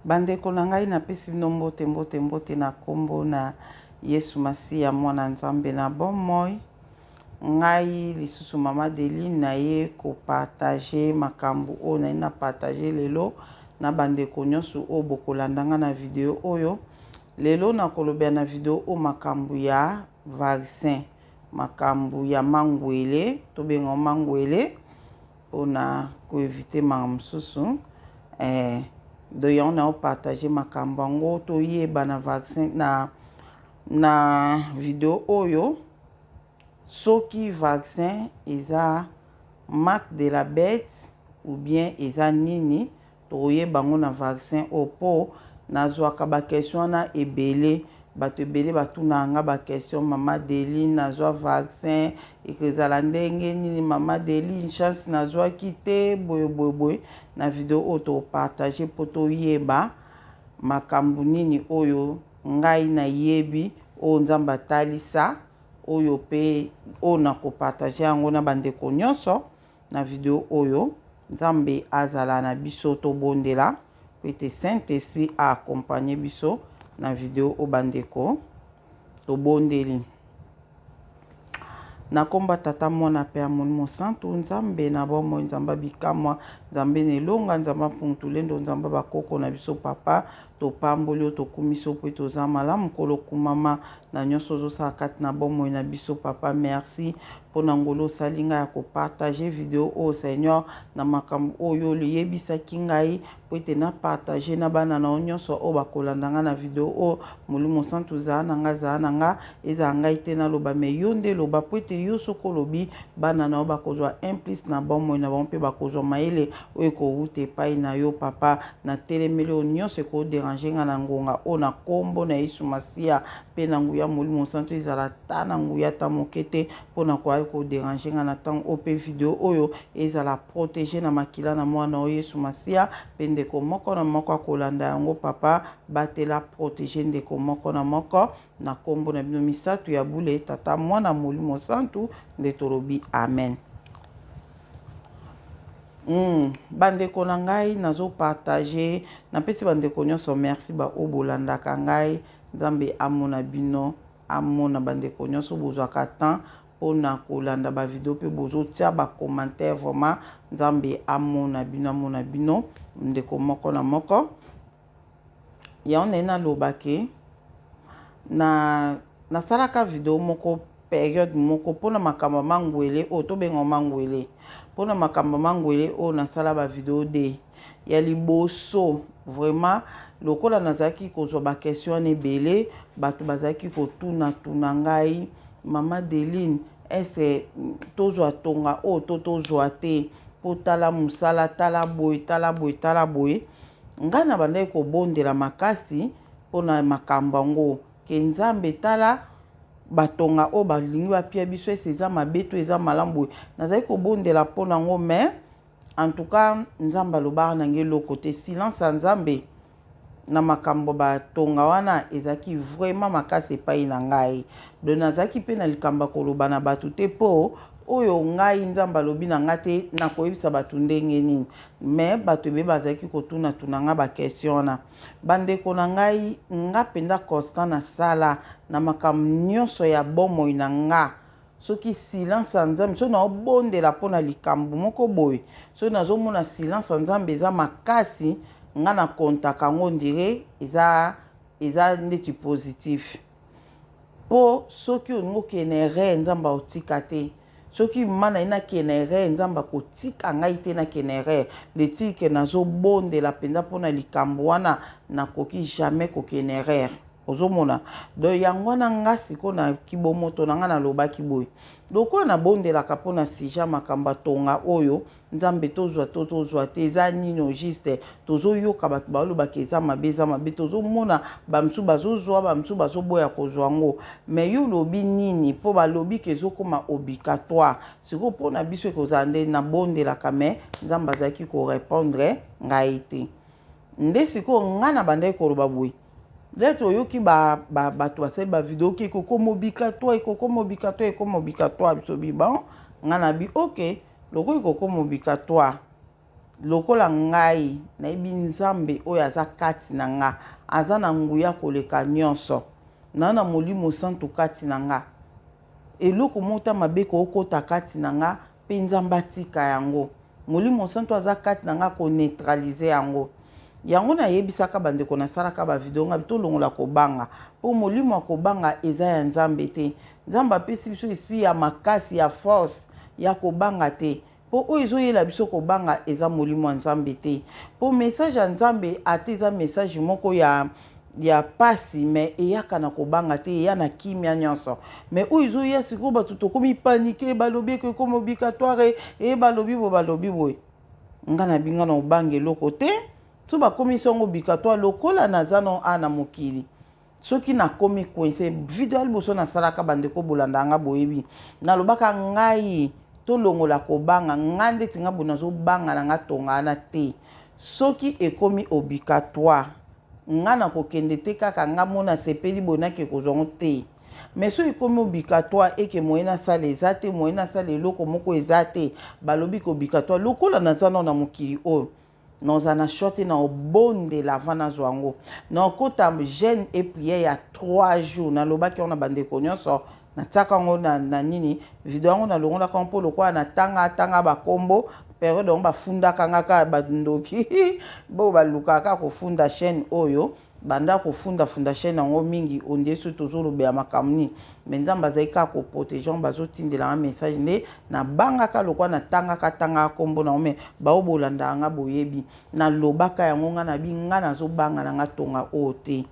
Bandeko na ngai, napesi bino mbote, mbote, mbote na kombo na Yesu Masiya, Mwana Nzambe na bomoi. Ngai lisusu Mama Adeline naye ko partager makambo oyo naye na partager lelo na bandeko nyonso oyo bokolanda ngai na video oyo. Lelo nakolobela na video oyo makambo ya vaccin, makambo ya mangwele, tobenga mangwele mpona ko eviter makambo mosusu. Donc yango na partager makambo yango toyeba na vaccin na video oyo soki vaccin eza marque de la bête ou bien eza nini. Tokoyeba yango na vaccin oyo mpo nazwaka baquestion wana ebele. Bato ebele batunaka nga baquestion: "Mama Adeline, nazwa vaccin, ekozala ndenge nini? Mama Adeline, chance nazwaki te, boye boye boye." Na video oyo tokopartager mpo toyeba makambo nini oyo ngai nayebi, oyo Nzambe atalisa, oyo mpe oyo nakopartager yango na bandeko nyonso na video oyo. Nzambe azala na biso. Tobondela po ete Saint Esprit aaccompagner biso na video oyo. Bandeko, tobondeli na komba Tata, Mwana mpe ya Molimo Santu. Nzambe na bomoi, Nzambe abikamwa, Nzambe na elonga, Nzambe apuntulendo, Nzambe bakoko na biso, Papa, topamboli oyo, tokumisi oyo mpo ete oza malamu. Nkolo, kumama na nyonso ozosala kati na bomoi na biso. Papa, merci mpona ngolu osali ngai ya kopartager video oyo. Seigneur, na makambo oyo oyebisaki ngai po ete napartager na bana na yo nyonso oyo bakolanda ngai na video oyo, Molimo Santu, zala na ngai, zala na ngai. Ezala ngai te naloba, mais yo nde loba, po ete yo soki olobi, bana na yo bakozwa un plus na bomoi na bango mpe bakozwa mayele oyo ekowuta epai na yo. Papa, natelemeli oyo nyonso ekodéranger ngai na ngonga oyo na nkombo na Yesu Masiya mpe na nguya Molimo Santu. Ezala ta na nguya ta moke te mpona koya kodéranger ngai na ntango oyo, mpe video oyo ezala protégé na makila na mwana oyo Yesu Masiya, mpe ndeko moko na moko akolanda yango. Papa, batela, protégé ndeko moko na moko na nkombo na bino misato ya bule, Tata, Mwana, Molimo Santu, nde tolobi amen. Bandeko na ngai, nazopartager, napesi bandeko nyonso merci baoyo bolandaka ngai. Nzambe amona bino, amona bandeko nyonso bozwaka temps mpona kolanda bavideo mpe bozotia bacommentaire. Vraiment, Nzambe amona bino, amona bino ndeko moko na moko. Yango naye nalobaki na nasalaka video moko période moko mpona makambo ya mangwele oyo tobenga mangwele. Mpona makambo ya mangwele oyo, nasala bavideo de ya liboso. Vraiment, lokola nazalaki kozwa baquestion wana ebele, bato bazalaki kotunatuna ngai: "Mama Adeline, ese tozwa tonga oyo to tozwa te? Mpo tala mosala, tala boye, tala boye, tala boye." Ngai na bandaki kobondela makasi mpona makambo yango ke Nzambe, tala batonga oyo balingi bapia biso, ese eza mabe to eza malamu boye? Nazali kobondela mpona yango, mais en tout cas Nzambe alobaka na ngai eloko te. Silence ya Nzambe na makambo batonga wana ezalaki vraiment makasi epai na ngai. Donc nazalaki mpe na likambo ya koloba na bato te, mpo oyo ngai Nzambe alobi na ngai te, nakoyebisa bato ndenge nini? Mais bato ebele bazalaki kotunatuna ngai baquestion wana. Bandeko na ngai, nga mpenza constant nasala na makambo nyonso ya bomoi na nga, soki silence ya Nzambe, soki naobondela mpona likambo moko boye, soki nazomona silence ya Nzambe eza makasi, nga nakontaka yango ndire eza neti positif. Mpo soki olingi okende erreur, Nzambe akotika te. Soki ma na ye nakende erreur, Nzambe akotika ngai te nakende erreur. Letike nazobondela mpenza mpona likambo wana, nakoki jamais kokende erreur. Ozomona? Donc yango wana nga sikoyo na kibomoto na nga nalobaki boye: lokola nabondelaka mpona sujet makambo atonga oyo, Nzambe, tozwa to tozwa te, eza nini au juste? Tozoyoka bato balobaka eza mabe, eza mabe. Tozomona bamisusu bazozwa, bamisusu bazoboya kozwa yango. Mais yo olobi nini? Mpo balobi ke ezokóma obligatoire sikoyo mpona biso, ekozala nde nabondelaka, mais Nzambe azalaki korépondre ngai te. Nde sikoyo ngai na bandaki koloba boye: nde toyoki bato basali bavideo ke ekokoma obligatoire, ekokoma obligatoire, ekoma obligatoire. Biso bi bon, ngai na bi ok, lokola ekokoma obligatoire. Lokola ngai nayebi Nzambe oyo aza kati na nga, aza na nguya koleka nyonso. Naa na Molimo Santu kati na nga. Eloko moko ta mabe ekokota kati na nga mpe Nzambe atika yango. Molimo Santu aza kati na nga ako neutraliser yango. Yango nayebisaka bandeko nasalaka ba video nga tolongola kobanga mpo molimo ya kobanga eza ya Nzambe te. Nzambe apesi biso esprit ya makasi ya force ya kobanga te. Mpo oyo ezoyela biso kobanga eza molimo ya Nzambe te. Mpo message ya Nzambe ata eza message moko ya ya pasi mais eyaka na kobanga te, eya na kimia nyonso. Mais oyo ezoya sikoyo bato tokomi panique, balobi eke ekomi obligatoire, e balobi boye balobi boye. Nga na binga na obanga eloko te. So bakomisi yango obligatoire lokola naza no a na mokili. Soki nakomi coince, video ya liboso nasalaka bandeko bolanda nga boyebi. Nalobaka ngai tolongola kobanga, nga ndeti nga boye nazobanga na nga tonga wana te. Soki ekomi obligatoire, nga nakokende te kaka nga mo nasepeli boye nake kozwa yango te. Mais soki ekomi obligatoire eke moyen nasala eza te, moyen nasala eloko moko eza te, balobi ke obligatoire lokola naza nao na mokili oyo, naozala na choix te, naobondela avant nazwa yango. Naokota jeûne et prière ya 3 jours. Nalobaki yango na bandeko nyonso, natiaka yango na nini video yango, nalongolaka yango mpo lokola natanga tanga bakombo periode yango bafundaka nga kaka bandoki bo balukaka kaka kofunda chaîne oyo, banda kofundafunda chaîne yango mingi ondie soki tozolobela makambo nini. Mais Nzambe azali kaka koprotéger yango, bazotindelanga message nde nabangaka lokola natangaka tangaka nkombo na yango. Mais bao bolandaka nga boyebi nalobaka yango, nga nabi nga nazobanga na nga tonga oyo te.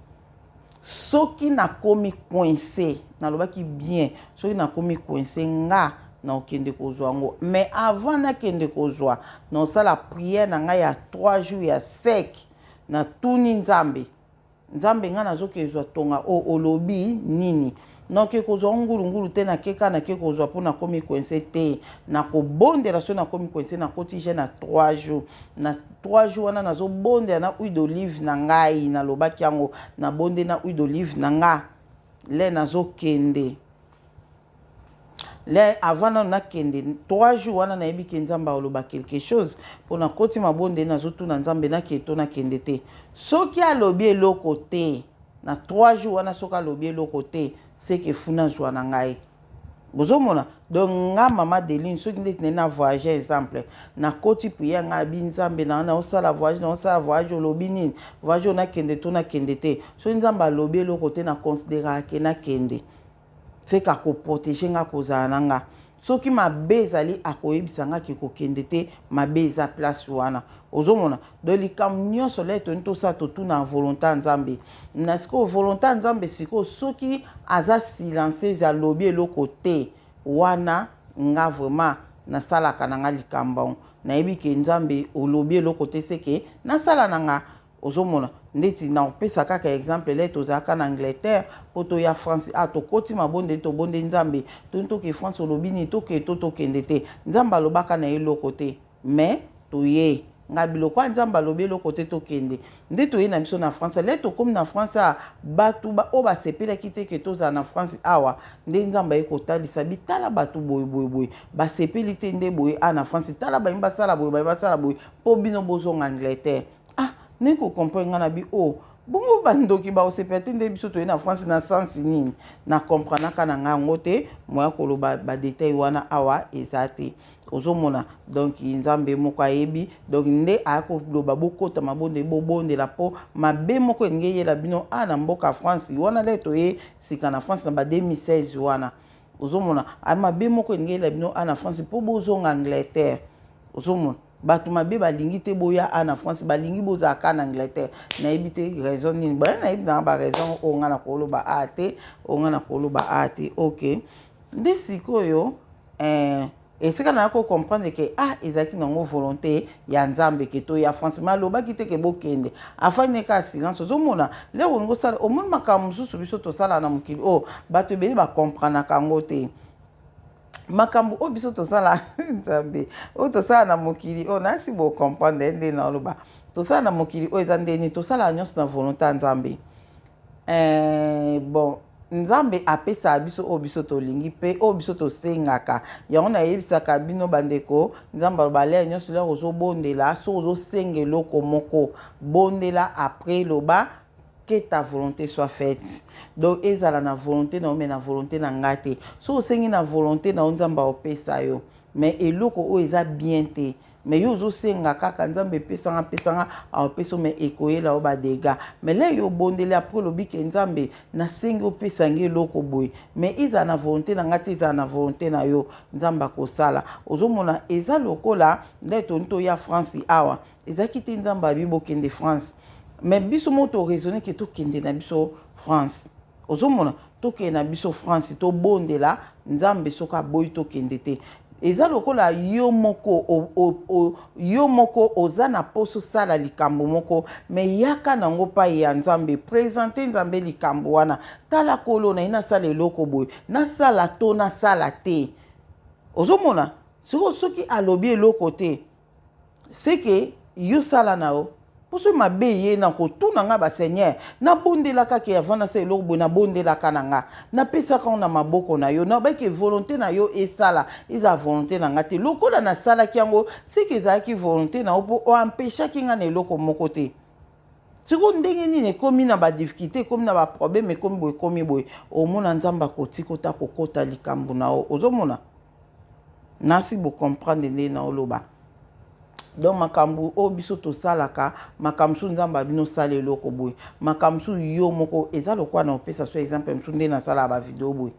Soki nakomi coince, nalobaki bien, soki nakomi coince nga naokende kozwa yango. Mais avant nakende kozwa, naosala prière na ngai ya 3 jours ya sec. Natuni Nzambe: Nzambe, ngai nazokezwa tonga oyo, olobi nini? Noke kozwa ngulungulu te, nakeka nake kozwa mpo nakomi coince te. Nakobondela. Soki nakomi coince, nakoti jeûne na 3 jours. Na 3 jours wana nazobondela na huile d'olive na ngai. Nalobaki yango, nabonde na huile d'olive na nga. Le nazokende, le avant nano nakende 3 jours wana, nayebi ke Nzambe aloba quelque chose mpo nakoti mabonde. Nazotuna Nzambe: nakende to nakende te? Soki alobi eloko te na 3 jours wana, soki alobi eloko te, seke funa zwa na ngai. Bozomona donc nga mama Deline, soki ndeti nai na voyage, exemple, nakoti prière, ngai nabi: Nzambe, na naosala voyage, naosala voyage, olobi nini? Voyage oyo nakende to nakende te? Soki Nzambe alobi eloko te, naconsidéraka ke nakende, seke akoprotéger nga, kozala na nga. Soki mabe ezali, akoyebisa nga ke kokende te, mabe eza place wana. Ozomona donc likambo nyonso le toni tosala, totuna volonté ya Nzambe. Na sikoyo volonté ya Nzambe sikoyo, soki aza silencieuse, alobi eloko te wana, nga vraiment nasalaka na nga likambo yango, nayebi ke Nzambe olobi eloko te, seke nasala na nga. Ozomona ndeti nakopesa kaka exemple, le tozalaka na Angleterre mpo toya France. Ah, tokoti mabonde, tobonde: Nzambe, toni toke France, olobi nini? Toke to tokende te? Nzambe alobaka na ye eloko te, mais toye nga biloko ya Nzambe alobi eloko te, tokende. Nde toye na biso na France. Le tokómi na France, a bato oyo basepelaki te ke tozala na France awa, nde Nzambe aye kotalisa bitala bato boye boye boye basepeli te nde boye a na France. Tala, bayi basala boye, bayi basala boye mpo bino bozonga Angleterre. Ah, ndenge kocomprendre nga na bi o oh, bongo bandoki bakosepela te nde biso toye na France na sens nini? Na comprenaka na ngai yango te. Moya koloba badétail wana awa eza te. Ozomona donc Nzambe moko ayebi. Donc nde aya koloba bokota mabonde, bobondela mpo mabe moko elingi eyela bino a na mboka France wana. Le toye sika na France na ba 2016 wana, ozomona mabe moko elingi eyela bino a na France mpo bozonga Angleterre. Ozomona bato mabe balingi te boya a na France, balingi bozala ka na Angleterre. Nayebi te raison nini baya, nayebi nanga baraison oyo nga na koloba a te, oyo nga na koloba a te. Ok, nde sikoyo esika naya kocomprendre ke ah, ezalaki nango volonté ya Nzambe ke toya France, mais alobaki te ke bokende, afandi kaka silence. Ozomona lero olingi osala, omoni makambo mosusu biso tosala na mokili oyo, bato ebele bacomprenaka yango te. Makambo oyo biso tosala, Nzambe, oyo tosala na mokili oyo, nasi bocomprendre nde naloba. Tosala na mokili oyo eza ndeni, tosalaka nyonso na volonté ya Nzambe. Bon. Nzambe apesaka biso oyo biso tolingi mpe oyo biso tosengaka. Yango nayebisaka bino bandeko, Nzambe aloba lere nyonso lere ozobondela, soki ozosenga eloko moko, bondela après loba que ta volonté soit faite. Donc ezala na volonté na yo mais na volonté na nga te. Soki osengi na volonté na yo Nzambe akopesa yo. Mais eloko oyo eza bien te. Mais yo ozo senga kaka nzambe pesa nga pesa nga akopesa yo mais ekoyela yo ba degats mais lè yo obondeli après olobi ke nzambe nasengi opesa nga eloko boye mais ezala na volonte na nga te ezala na volonte na yo nzambe akosala ozomona eza lokola nde toni toya France awa ezalaki te nzambe abi bokende France mais biso moko to raisonne ke tokende na biso France ozomona tokende na biso France tobondela nzambe soki aboyi tokende te eza lokola yo moko o, o, o, yo moko oza na poso sala likambo moko me yaka nango pai ya nzambe presente nzambe likambo wana tala kolo na ye nasala eloko boye nasala to nasala te ozomona sikoyo soki alobi eloko te seke yo sala na yo mpo soki mabe eye na kotuna nga ba seigneur nabondelaka ke avant nasala eloko boye nabondelaka na nga napesaka yango na maboko na yo nabaki volonté na yo esala ezala volonté na nga te lokola nasalaki yango seke ezalaki volonté na yo mpo oempeshaki nga na eloko moko te sikoyo ndenge nini ekomi na badifficulté ekomi na baproblème ekomi boye ekomi boye omona nzambe akotika ota kokota likambo na yo ozomona Nasi bo comprendre nde naoloba. Donc makambo oyo biso tosalaka, makambo mosusu Nzambe abino sala eloko boye, makambo mosusu yo moko eza lokola na opesa so exemple mosusu nde nasalaka ba video boye.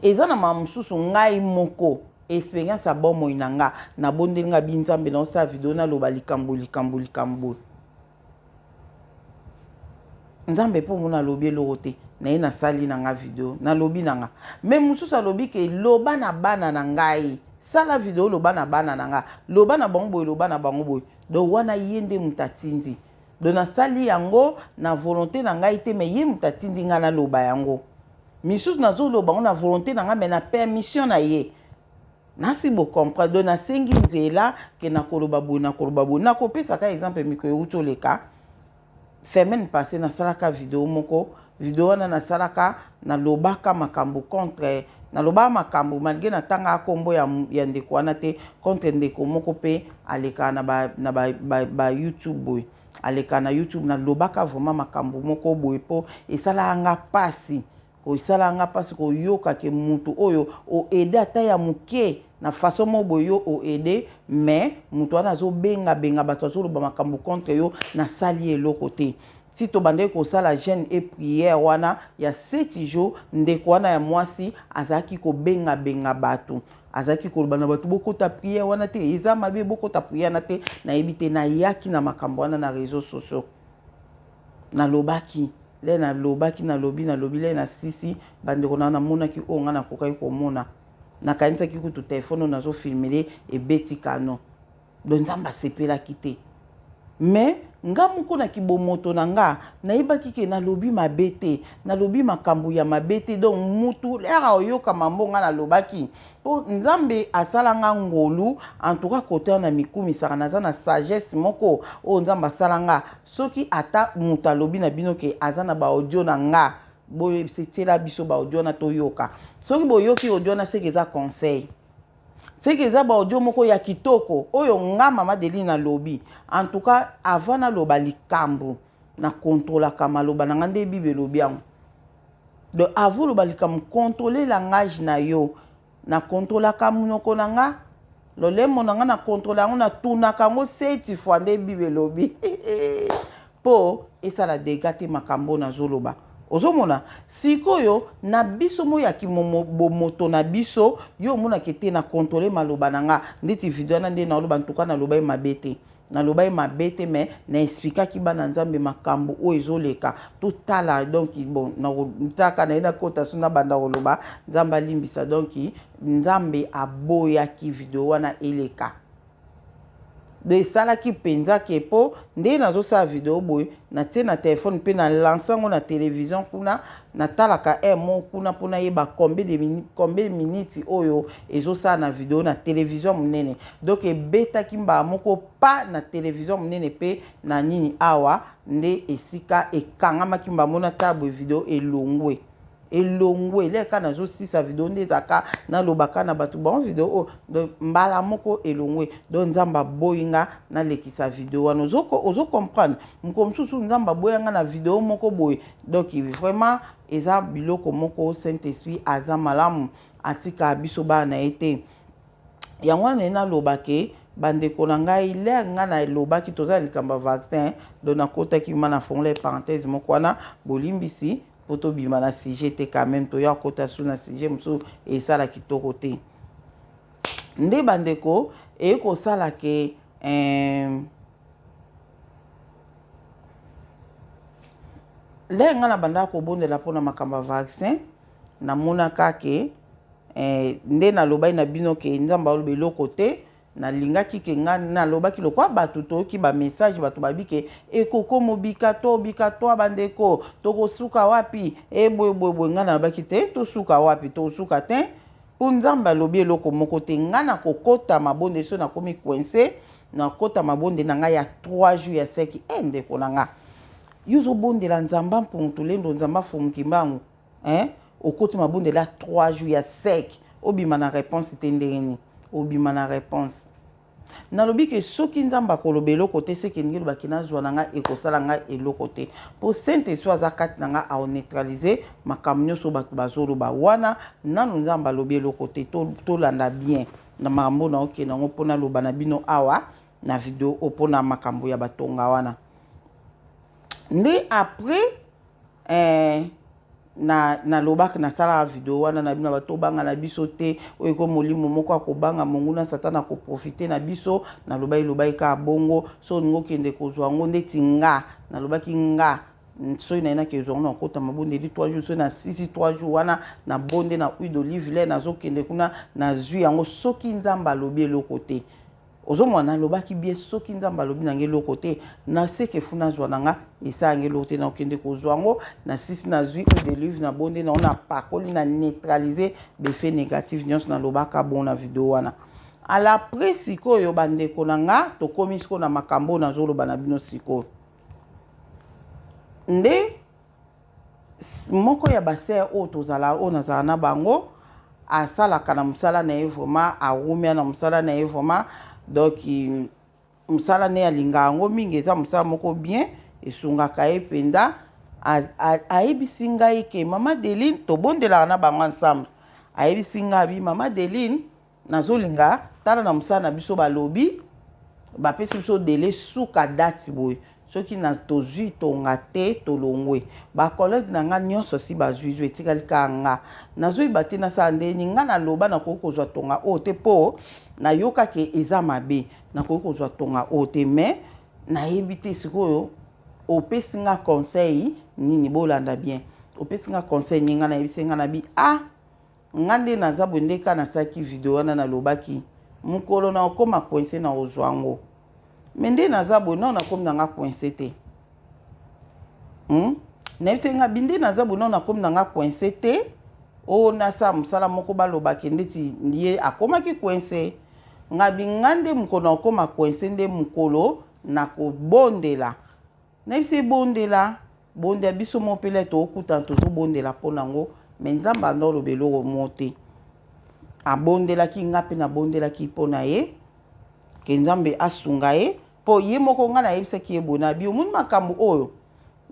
Eza na makambo mosusu ngai moko experience ya bomoi na nga nabondeli nga bi Nzambe naosala video naloba likambo likambo likambo boye. Nzambe po mona alobi eloko te naye nasali na nga video nalobi na nga mais mosusu alobi ke loba na bana na ngai sala video loba na bana na nga loba na bango boye loba na bango boye donc wana ye nde moto atindi donc nasali yango na volonté na ngai te mais ye moto atindi ngai naloba yango misusu nazoloba yango na volonté na ngai mais na permission na ye Nasi bo comprendre donc nasengi nzela ke nakoloba boye nakoloba boye nakopesa ka exemple mikolo euti oleka semaine passée nasalaka video moko video wana nasalaka nalobaka makambo contre nalobaka makambo malgre natangaka nkombo ya, ya ndeko wana te contre ndeko moko mpe alekaka na ba, na ba, ba, ba youtube boye alekaka na youtube nalobaka vraiment makambo moko boye mpo esalaka nga mpasi Esalaka nga pasi koyoka ke mutu oyo o aider ata ya muke na façon moko boye yo o aider mais mutu wana azo benga benga batu azo loba makambu contre yo nasali ye eloko te. Ti tobandaki kosala jeune et prière wana ya 7 jours ndeko wana ya muasi azalaki kobenga benga batu azalaki koloba na batu bokota prière wana te eza mabe bokota prière wana te nayebi te nayaki na makambo wana na reseaux sociaux. Nalobaki, le nalobaki, nalobi, nalobi, le nasisi, bandeko na namonaki oyo ngai nakokaki komona. Nakanisaki kutu telefone oyo nazo filmele ebeti kano. Donc Nzambe asepelaki te. Mais nga moko na kibomoto na nga nayebaki ke nalobi mabe te, nalobi makambo ya mabe te. Donc mutu lere aoyoka mambo nga nalobaki, Po nzambe asala nga ngolu en tout cas cote wana namikumisaka naza na sagesse moko oyo nzambe asala nga soki ata mutu alobi na bino ke aza na ba audio na nga boyebisa tiela biso ba audio wana toyoka soki boyoki audio wana seke eza conseil seke eza ba audio moko ya kitoko oyo nga mama Deline alobi en tout cas avant naloba likambo na controlaka maloba na nga nde bible elobi yango Donc avant oloba likambo controler langage na yo. Na controlaka monoko na nga, lolemo na nga na controler yango, na tunaka yango seti fois nde Bible elobi. Po esala dégâts te makambo oyo nazoloba. Ozomona sikoyo na biso mo ya kimobomoto na biso yo omonaka ete na controle maloba na nga ndeti video wana nde naoloba ntuka naloba ye mabe te Naloba ye mabe te mais na explikaki bana nzambe makambu oyo ezoleka totala donc bon ntaka naye nakota so nabanda koloba nzambe alimbisa donc nzambe aboyaki video wana eleka. Donc esalaki mpenza ke mpo ndenge nazosala video boye, natie na telefone mpe na lance yango na television kuna, natalaka heure moko kuna mpo nayeba combien de minutes oyo ezosala na video na television monene. Donc ebetaki mbala moko pa na television monene mpe na nini awa nde esika ekangamaki mbala moko, natala boye video elongwe. Elongwe leka nazosisa video nde ezalaka nalobaka na bato bango video oyo, donc mbala moko elongwe. Donc Nzambe aboyi nga nalekisa video wana. Ozo comprendre, mokolo mosusu Nzambe aboya nga na video moko boye. Donc vraiment eza biloko moko, Saint Esprit aza malamu, atika biso bana na ye te. Yango wana naye naloba ke bandeko na ngai, lere ngai nalobaki toza likambo ya vaccin, donc nakotaki ma na fongola parenthèse moko wana, bolimbisi mpo tobima na sujet te quand même, toya kota su na sujet mosusu esala kitoko te. Nde bandeko eye kosala ke lere ngai na bandaka kobondela mpona makambo ya vaccin, namonaka ke nde nalobaki na bino ke Nzambe aloba eloko te. Nalingaki ke nga nalobaki lokwa bato toyoki bamessage, bato babi ke ekokoma obika to obika to bandeko tokosuka wapi eboyeboyeboye. Ngai nalobaki te tosuka wapi, tosuka te mpo Nzambe alobi eloko moko te. Ngai nakokota mabonde so nakomi coincé, nakota mabonde na ngai ya 3 jours ya seki. Ndeko na nga, yo ozobondela Nzambe mpungu tolendo, Nzambe afumuki mbangu, hein? Okoti mabondela ya 3 jours ya sec, obima na réponse te. Ndenge nini obima na réponse? Nalobi ke soki Nzambe akoloba eloko te, seke ndenge elobaki nazwa na ngai ekosala ngai eloko te, mpo Saint Esprit aza kati na ngai, aoneutralize makambo nyonso bato bazoloba wana. Nanu Nzambe alobi eloko te. Tolanda bien na makambo na okende yango mpo naloba na bino awa na video oyo mpona makambo ya batonga wana. Nde après na nalobaki, nasalaka video wana na bino, bato obanga na biso te, oyo eko molimo moko akobanga monguna Satana akoprofite na biso. Nalobaki lobaki kaka bongo. So olingi okende kozwa yango, ndeti nga nalobaki, nga soki naye nakezwa yango, nakota mabondeli 3 jours. Soki nasisi 3 jours wana, nabonde na huile d'olive, le nazokende kuna, nazwi yango. Soki Nzambe alobi eloko te, ozomona, nalobaki bien, soki Nzambe alobi na ngai eloko te, naseke fu nazwa na nga, esalanga eloko te. Nakokende kozwa yango, nasisi, nazwi huile d'olive, nabonde nango, napakoli, na neutralize baeffet négatif nyonso. Nalobaka bon na video wana. Ala après sikoyo, bandeko na nga, tokomi sikoyo na makambo oyo nazoloba na bino sikoyo. Nde moko ya basœur oyo tozala, oyo nazala na bango, asalaka na mosala na ye vraiment, arumia na mosala na ye vraiment. Donc mosala na ye alingaka yango mingi, eza mosala moko bien, esungaka ye mpenza. Ayebisi ngai ke mama Deline, tobondelaka na bango ensemble, ayebisi ngai abi: "Mama Deline, nazolinga tala na mosala na biso, balobi bapesi biso délai suka date boye, soki na tozwi tonga te, tolongwe. Bacollègue na nga nyonso si bazwi zwi, etikali kaka nga. Nazoyeba te nasala ndeni. Nga naloba nakoki kozwa tonga oyo te mpo nayokaki eza mabe, nakoki kozwa tonga oyo te, mais nayebi te sikoyo opesi nga conseil nini." Bolanda bien, opesi nga conseil nini? Nga nayebisi nga na bi: "Ah, nga nde naza boye." Nde kaka nasalaki video wana, nalobaki mokolo na okóma coincé na kozwa yango, mais nde naza boye, nao nakomi na nga coincé te, Nayebisi nga bi nde naza boye, nao nakomi na nga coincé te. Oyo nasala mosala moko, balobaki ndeti ye akomaki coincé. Nga bi nga nde mokolo na okóma coincé, nde mokolo nakobondela. Nayebisi ebondela bondela biso mo mpela tokutana, tozobondela mpo nango, mais Nzambe anda oloba eloko mo te. Abondelaki nga mpe nabondelaki mpo na ye ke Nzambe asunga ye, mpo ye moko ngai nayebisaki ye boye na bi: "Omoni makambo oyo,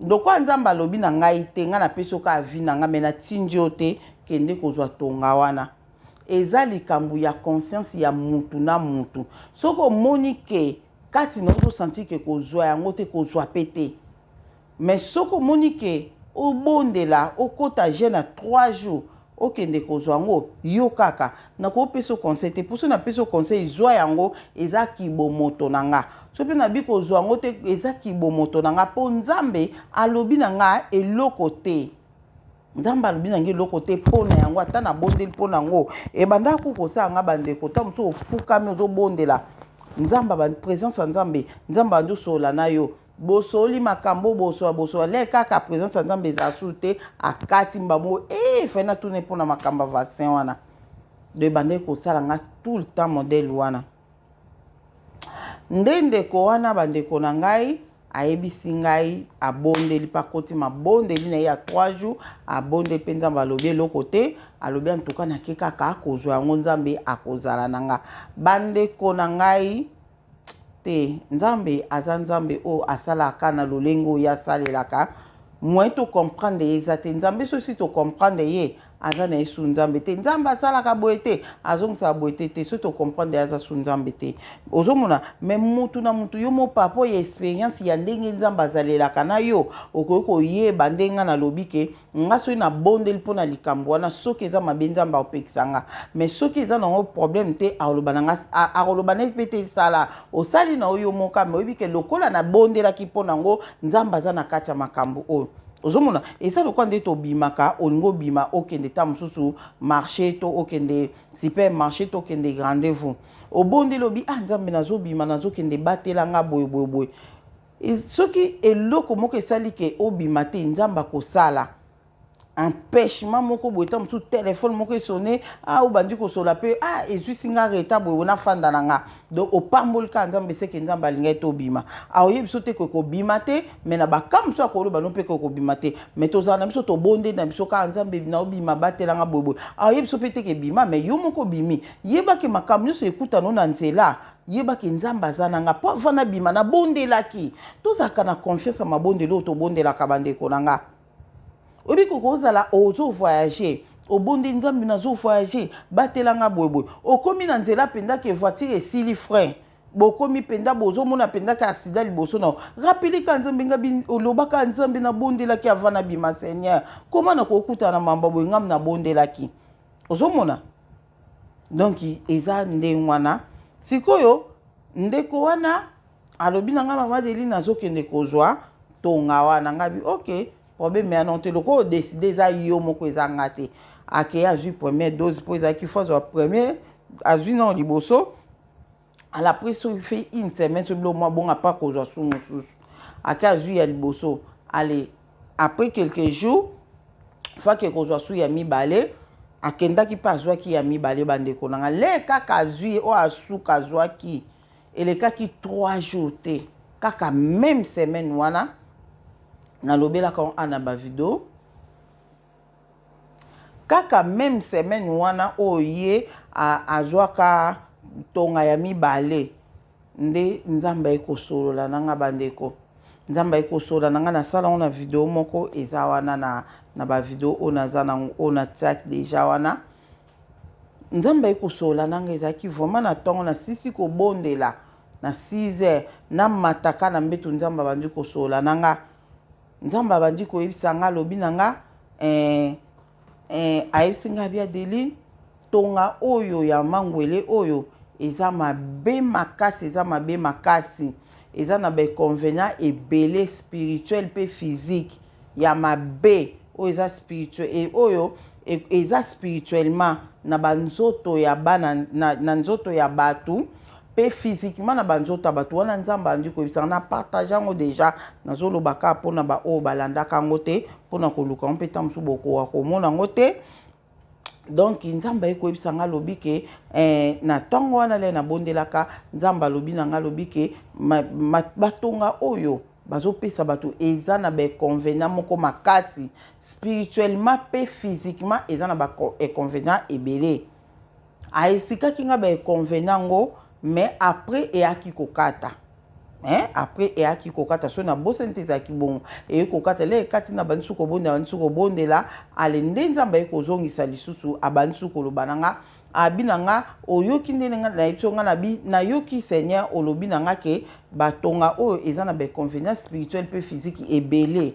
lokola Nzambe alobi na ngai te, ngai napesi yo kaka avis na ngai, mais natindi yo te kende kozwa tonga wana. Eza likambo ya conscience ya mutu na mutu. Soki omoni ke kati na ozosentir ke kozwa yango te, kozwa mpe te. Mais soki omoni ke obondela, okota jeûne na 3 jours, okende kozwa yango, yo kaka nakopesa yo conseil te. Mposo napesi yo conseil, zwa yango, eza kibomoto na nga. So mpe nabi kozwa yango te, eza kibomoto na nga, mpo Nzambe alobi na nga eloko te. Nzambe alobi na ngai eloko te mpo na yango. Ata nabondeli mpo na yango, ebandaka kosala nga." Bandeko, ta mosusu ofukami, ozobondela. Nzambe, présence ya Nzambe, Nzambe abandi osolola na yo, bosoli makambo, bosola bosola le kaka, présence ya Nzambe ezala su te. Akati mbamo e fai natuna mpona makambo ya vaccin wana. Donc ebandaki kosala nga tout le temps modèle wana. Nde ndeko wana, bandeko na ngai, ayebisi ngai abondeli mpe akoti mabondeli na ye ya 3 jours. Abondeli mpe, Nzambe alobi eloko te. Alobi antuka nake kaka kozwa yango, Nzambe akozala na nga. Bandeko na ngai, te, Nzambe aza Nzambe oyo asalaka na lolenge oyo asalelaka. Moyen tocomprendre ye eza te. Nzambe, soki tocomprendre ye, aza na ye su Nzambe te. Nzambe asalaka boye te, azongisaka boye te. Te, soki tocomprendre ye, aza su Nzambe te. Ozomona, mais mutu na mutu, yo mo papo ya expérience ya ndenge Nzambe azalelaka na yo, okoki koyeba ndenge nga nalobi ke nga soki nabondeli mpo na likambo wana, soki eza mabe, Nzambe akopekisa nga. Mais soki eza nango problème te, akoloba na nga, akoloba na mpe te, esala osali na oyo moka. Mais oyebi ke lokola nabondelaki mpo nango, Nzambe aza na kati ya makambo oyo. Ozomona, eza lokola nde tobimaka, olingi obima, okende ta mosusu marché to okende supermarché to okende rendez-vous, obondeli, obi: "Ah Nzambe, nazobima, nazokende, batelanga boye boye boye." Soki eloko moko esali ke obima te, Nzambe akosala empêchement moko boye. Ta mosusu telefone moko esone, ah, obandi kosola mpe, ah, ezwisi nga retard boye, nafanda na nga. Donc opamboli kaka Nzambe, seke Nzambe alingai te obima. Aoyebi biso te ke kobima te, mais na baka mosusu akoloba no mpe ke kobima te. Mais tozala na biso, tobondeli na biso kaka: "Nzambe, na obima, batelanga boye boye." Aoyebi biso mpe te ke bima, mais yo moko obimi. Yebaki makambo nyonso ekutano na nzela, yebaki Nzambe aza na nga, mpo avant nabima nabondelaki. Tozalaka na confiance ya mabondeli oyo tobondelaka. Bandeko na nga, oyebi koko ozala ozovoyage, obondi: "Nzambe, nazovoyage, batelanga boyeboye." Okomi na nzela mpenza ke voiture esili frein, bokomi mpenza, bozomona mpenza ka accident liboso na, rappeler ka Nzambe: "Nga olobaka, Nzambe, nabondelaki avant nabima. Seigneur, koma na kokutana na mamba boye, ngam nabondelaki." Ozomona, donc eza ndenge wana. Sikoyo ndeko wana alobi na nga: "Mama Deli, nazokende kozwa tonga wana." Nga bi: "Ok, problème ya non te, lokola odécider, eza yo moko, eza nga te." Akei, azwi première dose, mpo ezalaki fo azwa première. Azwi nano liboso, ala après soki fait une semaine, soki biloko mwa bongo, apa kozwa su mosusu. Ake, azwi ya liboso. Ale, après quelques jours, fo ake kozwa su ya mibale. Akendaki mpe azwaki ya mibale. Bandeko na nga, le kaka azwi oyo asuka azwaki, elekaki 3 jours te, kaka même semaine wana nalobelaka a na bavideo, kaka même semaine wana oyo ye azwaka ntonga ya mibale, nde Nzambe aye kosolola na nga. Bandeko, Nzambe aye kosolola na nga. Nasala ngo na video moko, eza wana na bavideo oyo naza nango, oyo natiaki déjà wana. Nzambe aye kosolola na nga, ezalaki vraiment na ntongo, nasisi kobondela na 6 heures, namataka na mbeto, Nzambe abandi kosolola na nga. Nzambe abandi koyebisa nga, alobi na nga, ayebisi nga bi: "Adeline, tonga oyo ya mangwele oyo eza mabe makasi, eza mabe makasi, eza na bainconvénient ebele, spirituel mpe physique ya mabe. Oyo eza spirituel e, oyo eza spirituellement na banzoto ya bana, na nzoto ya bato, mpe physiquement na banzoto ya bato wana." Nzambe andi koyebisanga, na partage yango déjà. Nazoloba kaka mpona baoyo balandaka yango te, mpona koluka yango mpe ta mosusu bokoka komona yango te. Donc Nzambe aye koyebisa nga, alobi ke na ntongo wana le nabondelaka, Nzambe alobi na nga, alobi ke batonga oyo bazopesa bato eza na bainconvénient moko makasi, spirituellement mpe physiquement, eza na bainconvénient ebele. Aesikaki nga bainconvénient yango, mais après eyaki kokata, hein? Après eyaki kokata, so nabosani te, ezalaki bongo, eye kokata. Le ekati na bandi su kobondela, bandi su kobondela. Ale, nde Nzambe aye kozongisa lisusu, abandi su koloba na nga, abi na nga: "Oyoki ndenge nga nayebi so?" Nga nabi: "Nayoki, Seigneur. Olobi na nga ke batonga oyo eza na bainconvénient spirituel mpe physique ebele,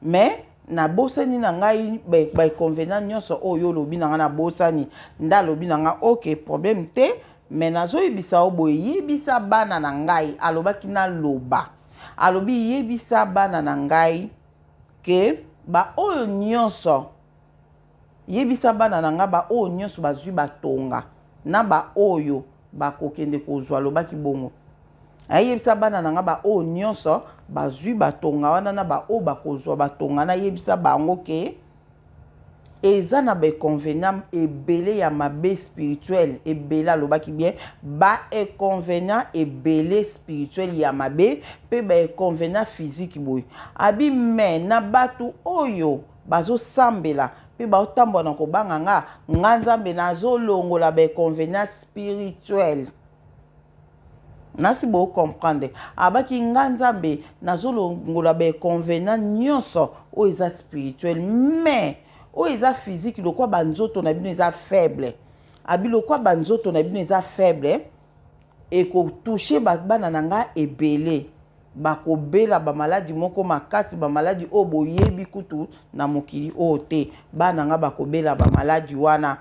mais nabosani na ngai bainconvénient nyonso oyo olobi na nga, nabosani." Nde alobi na nga: "Ok, problème te, mais nazoyebisa yo boye, yebisa bana na ngai." Alobaki naloba, alobi: "Yebisa bana na ngai ke baoyo nyonso, yebisa bana na ngai baoyo nyonso bazwi batonga na baoyo bakokende kozwa." Alobaki bongo. Ayebisa bana na nga baoyo nyonso bazwi batonga wana na baoyo bakozwa batonga, nayebisa bango ke eza na bainconvénient ebele ya mabe spirituel ebele. Alobaki bien, bainconvénient ebele spirituel ya mabe mpe bainconvénient physique boye. Abi me na bato oyo bazosambela mpe baotambola na kobanga nga, nga Nzambe nazolongola bainconvénient spirituel. Nasi bocomprendre, abaki nga Nzambe nazolongola bainconvénient nyonso oyo eza spirituel, mais oyo eza physique, lokwa banzoto na bino eza faible. Abi lokwa banzoto na bino eza faible, ekotouche bana na nga ebele, bakobela bamaladi moko makasi, bamaladi oyo boyebi kutu na mokili oyo te. Bana nga bakobela bamaladi wana,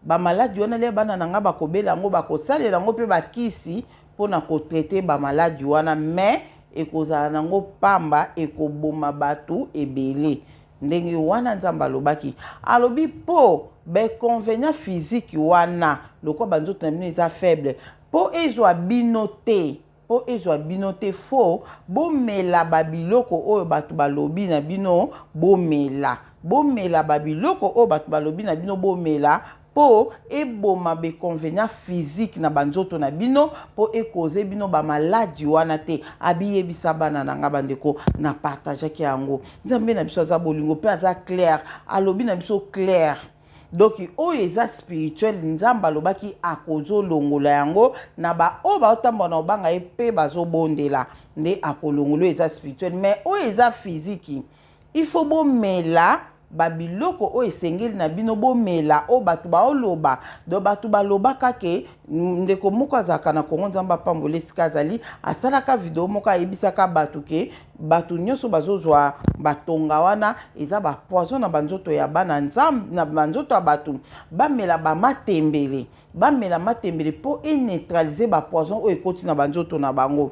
bamaladi wana lia bana na nga bakobela yango, bakosalela yango mpe bakisi mpona kotraiter bamaladi wana, mais ekozala nango pamba, ekoboma bato ebele. Ndenge wana Nzambe alobaki, alobi mpo bainconvénient physique wana, lokwa banzoto na bino eza faible, mpo ezwa bino te, mpo ezwa bino te, fo bomela babiloko oyo bato balobi na bino bomela. Bomela babiloko oyo bato balobi na bino bomela, mpo eboma bainconvénient physique na banzoto na bino, mpo ekoze bino bamaladi wana te. Abiyebisa bana na nga. Bandeko, na partageaki yango. Nzambe na biso aza bolingo mpe aza clair, alobi na biso clair. Donc oyo eza spirituel, Nzambe alobaki akozolongola yango na baoyo baotambola na obanga ye mpe bazobondela, nde akolongola oyo eza spirituel. Mais oyo eza physique, il faut bomela babiloko oyo esengeli na bino bomela, oyo bato baoloba. Donc bato balobaka ke ndeko moko azalaka na Kongo, Nzambe apambola esika azali, asalaka video moko, ayebisaka bato ke bato nyonso bazozwa batonga wana eza bapoison na banzoto ya bana Nzambe, na banzoto ya bato. Bamela bamatembele, bamela matembele mpo eneutraliser bapoison oyo ekoti na banzoto na bango.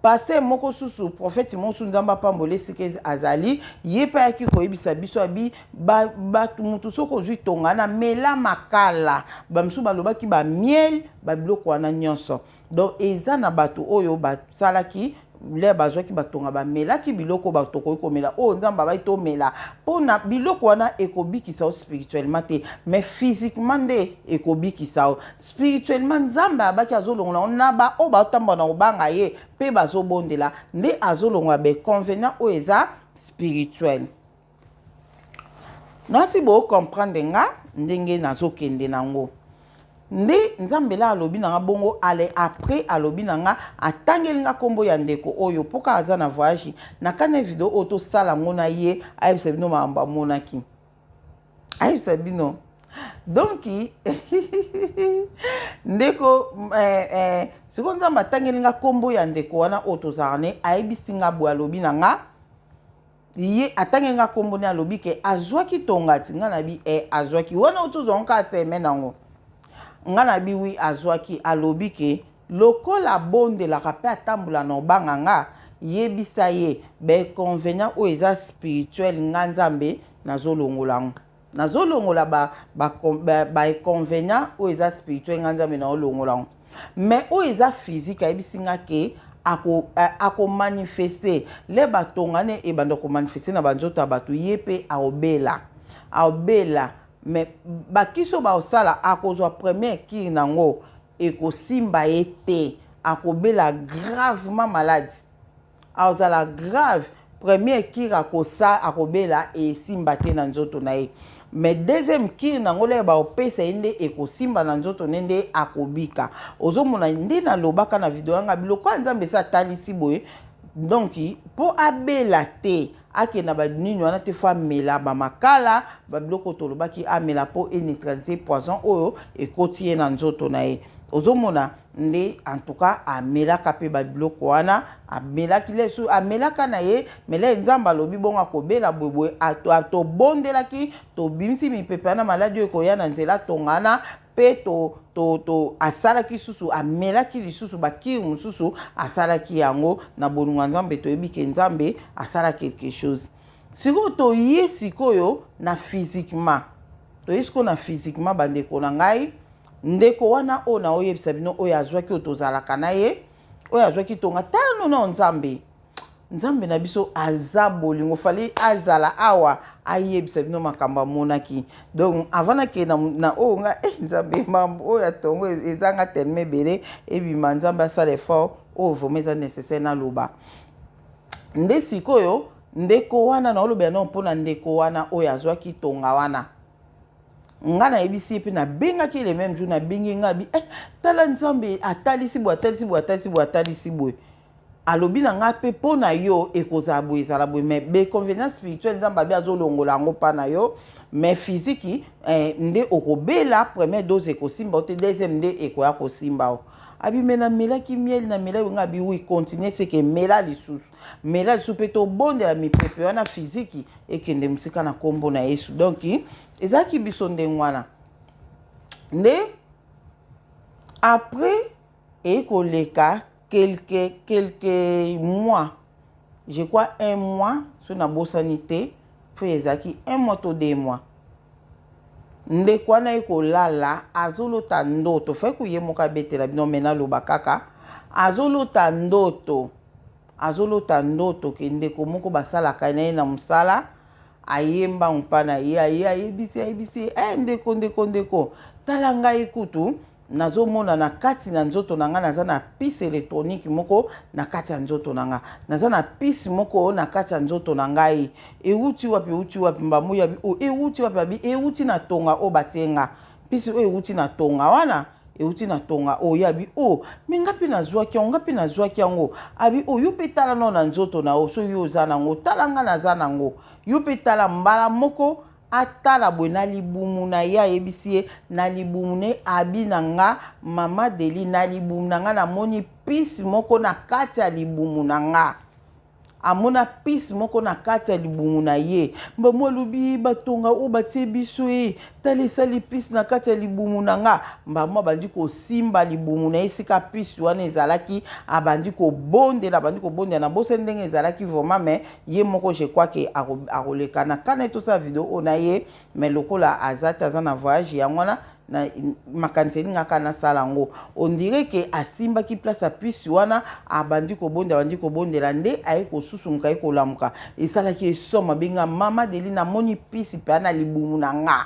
Pasteur moko susu, prophète moko susu, Nzambe apambola esika azali, ye mpe ayaki koyebisa biso, abi bato motu soki ozwi tonga na mela makala. Bamisusu balobaki bamiel, babiloko wana nyonso. Donc eza na bato oyo basalaki le bazwaki batonga, bamelaki biloko bato tokoki komela, oyo Nzambe abai tomela, mpona biloko wana ekobikisa yo spirituellement te, mais physiquement nde ekobikisa yo. Spirituellement, Nzambe abaki azolongola yango na baoyo baotambola na kobanga ye mpe bazobondela, nde azolongola bainconvénient oyo eza spirituel. Nasi bocomprendre nga ndenge nazokende nango. Nde Nzambe la alobi na nga bongo. Ale après alobi na nga, atangeli nga nkombo ya ndeko oyo mpoka aza na voyage. Na kani video oyo tosala yango na ye, ayebisa bino makambo amonaki, ayebisa bino. Donc ndeko sikoyo Nzambe atangeli nga nkombo ya ndeko wana oyo tozalaka ne. Ayebisi nga boye, alobi na nga, ye atangeli nga nkombo ne, alobi ke azwaki tonga ti nga na bi azwaki wana oyo tozwango kaka semaine yango. Nga na bi oui, azwaki. Alobi ke lokola abondelaka mpe atambola na obanga nga, yebisa ye bainconvénient oyo eza spirituel, nga Nzambe nazolongola yango, nazolongola bainconvénient oyo eza spirituel, nga Nzambe naolongola yango. Mais oyo eza physique, ayebisi nga ke akomanifeste le batonga ne ebanda komanifeste na banzoto ya bato, ye mpe aobela, aobela. Mais bakisi oyo baosala, akozwa première cure nango, ekosimba ye te, akobela gravement malade, azala grave. Première cure akosa, akobela, esimba te na nzoto na ye. Mais deuxième cure nango leye baopesa ye, nde ekosimba na nzoto ne, nde akobika. Ozomona nde nalobaka na video yanga, biloko ya Nzambe esi atalisi boye. Donc mpo abela te, akenda banini wana te, fo amela bamakala, babiloko tolobaki amela mpo eneutraliser poison oyo ekoti ye na nzoto na ye. Ozomona nde, en tout cas amelaka mpe babiloko wana, amelaki lesu, amelaka na ye mele. Nzambe alobi bongo, akobela boyeboye. Tobondelaki, tobimisi mipepe wana, maladi oyo ekoya na nzela tongana mpe to asalaki susu, amelaki lisusu bacure mosusu, asalaki yango na bolingo ya Nzambe. Toyebi ke Nzambe asala quelque chose. Sikoyo toye sikoyo na physiquement, toye sikoyo na physiquement. Bandeko na ngai, ndeko wana oyo naoyebisa bino, oyo azwaki, oyo tozalaka na ye. Oyo azwaki tonga, tala nono Nzambe. Nzambe na biso aza bolingo, fallait azala awa ayebisa bino makambo amonaki. Donc avant nakende na, na oyo nga eh, Nzambe, mambo oyo ya tongo ezanga tellement ebele ebima. Nzambe asala effort, oyo vraiment eza nécessaire naloba. Nde sikoyo ndeko wana, naolobela nano mpona ndeko wana oyo azwaki tonga wana. Nga nayebisi ye mpe nabengaki le même jour, nabengi nga bi eh, tala, Nzambe atalisi boye, atalisi boye, atalisi boye, atalisi boye. Alobi na nga mpe mpo na yo ekozala boye, ezala boye, mais bainconvénient spirituel, Nzambe abi azolongola yango mpa na yo, mais physique nde okobela. Première dose ekosimba o te, deuxième nde ekoya kosimba o. Abi me namelaki miel, namelaki nga. Abi oui, continue, seke mela lisusu, mela lisusu mpe tobondela mipepe wana physique ekende mosika na nkombo na Yesu. Donc ezalaki biso ndenge wana nde. Après ekoleka quelques mois, je crois un mois, so nabosani te, mpo ezalaki un mois to 2 mois, ndeko wana ye kolala, azolota ndoto. Fai koye moko abetela bino, me naloba kaka azolota ndoto. Azolota ndoto ke ndeko moko basalaka na ye na mosala ayemba mpa na ye, aye ayebisi, ayebisi e ndeko, ndeko, ndeko, tala ngai kutu nazomona na kati na nzoto na ngai naza na puce électronique moko na kati ya nzoto na ngai, naza na puce moko na kati ya nzoto na ngai. Ewuti wapi? Ewuti wapi? Mbamu yabi o ewuti wapi? Abi ewuti na tonga oyo batie nga. Puce oyo ewuti na tonga wana, ewuti na tonga oyo. Abi o me nga mpe nazwaki yango, nga mpe nazwaki yango. Abi o yo mpe tala nao na nzoto na yo, so yo oza nango, tala nga naza nango, yo mpe tala. Mbala moko atala boye na libumu na ye, ayebisi ye na libumu ne, abi na nga: "Mama Deli, na libumu na nga namoni puce moko na kati ya libumu na nga." Amona puce moko na kati ya libumu na ye. Mbamo alobi: "Batonga oyo batie biso ye, tala esali puce na kati ya libumu na nga." Mbamo abandi kosimba libumu na ye esika puce wana ezalaki, abandi kobondela, abandi kobondela. Na bosani ndenge ezalaki vraiment, mais ye moko, je crois ke akoleka na kana ye tosala video oyo na ye, mais lokola aza te, aza na voyage, yango wana na makanisi elingaka nasala yango. On dirait ke asimbaki place ya puce wana, abandi kobondela, abandi kobondela, nde aye kosusumuka, ye kolamuka, esalaki esomo. Abenga: "Mama Deli, namoni puce mpe na libumu na nga,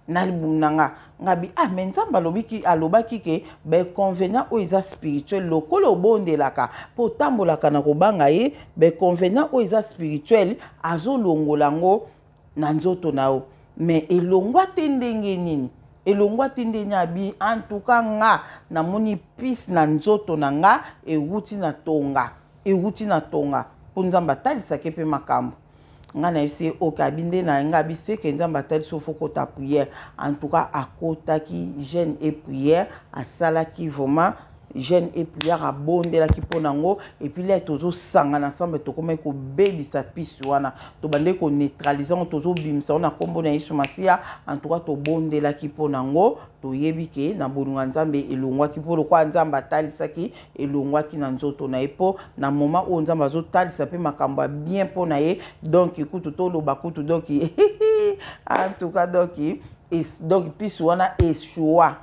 na libumu na nga." Ngabi: "Ah, me Nzambe alobiki, alobaki ke bainconvénient oyo eza spirituel, lokola obondelaka mpo otambolaka na kobanga ye, bainconvénient oyo eza spirituel azolongola yango na nzoto na yo, me elongwa te. Ndenge nini elongwa te? Ndenge abi en tout cas nga namoni puce na nzoto na nga, ewuti na tonga, ewuti na tonga." Mpo Nzambe atalisaki mpe makambo, nga nayebisi ye oke. Abi nde na nga, abi seke Nzambe atalisi, ofo kota prière. En tout cas akotaki jeûne et prière, asalaki vraiment jeûne et prière, abondelaki mpo nango. Et puis là tozosangana ensemble, tokomaki kobebisa puce wana, tobandeki koneutraliser yango, tozobimisa yango na nkombo na Yesu Masiya. En tout cas tobondelaki mpo nango, toyebi ke na bolingo ya Nzambe elongwaki, mpo lokola Nzambe atalisaki, elongwaki na nzoto na ye. Mpo na moment oyo Nzambe azotalisa mpe makambo ya bien mpo na ye, donc kutu toloba kutu, donc en tout cas donc puce wana esua,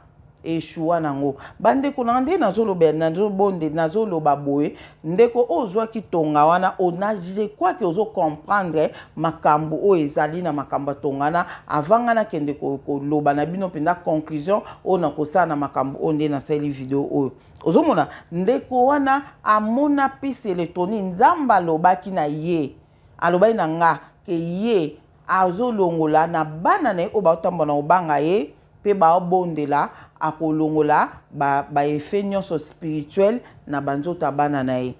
eshua nango. Bandeko na nde nazoloba, nazobonde, nazoloba boye: ndeko oyo ozwaki tonga wana, ona je crois ke ozocomprendre makambo oyo ezali na makambo ya tonga wana. Avant nga nakende koloba na bino mpenza conclusion oyo nakosala na makambo oyo nde nasali video oyo, ozomona ndeko wana amona puce électronique. Nzambe alobaki na ye, alobaki na nga ke ye azolongola na bana na ye oyo baotambola na kobanga ye mpe baobondela, akolongola baeffet ba nyonso spirituel na banzoto ya bana na ye.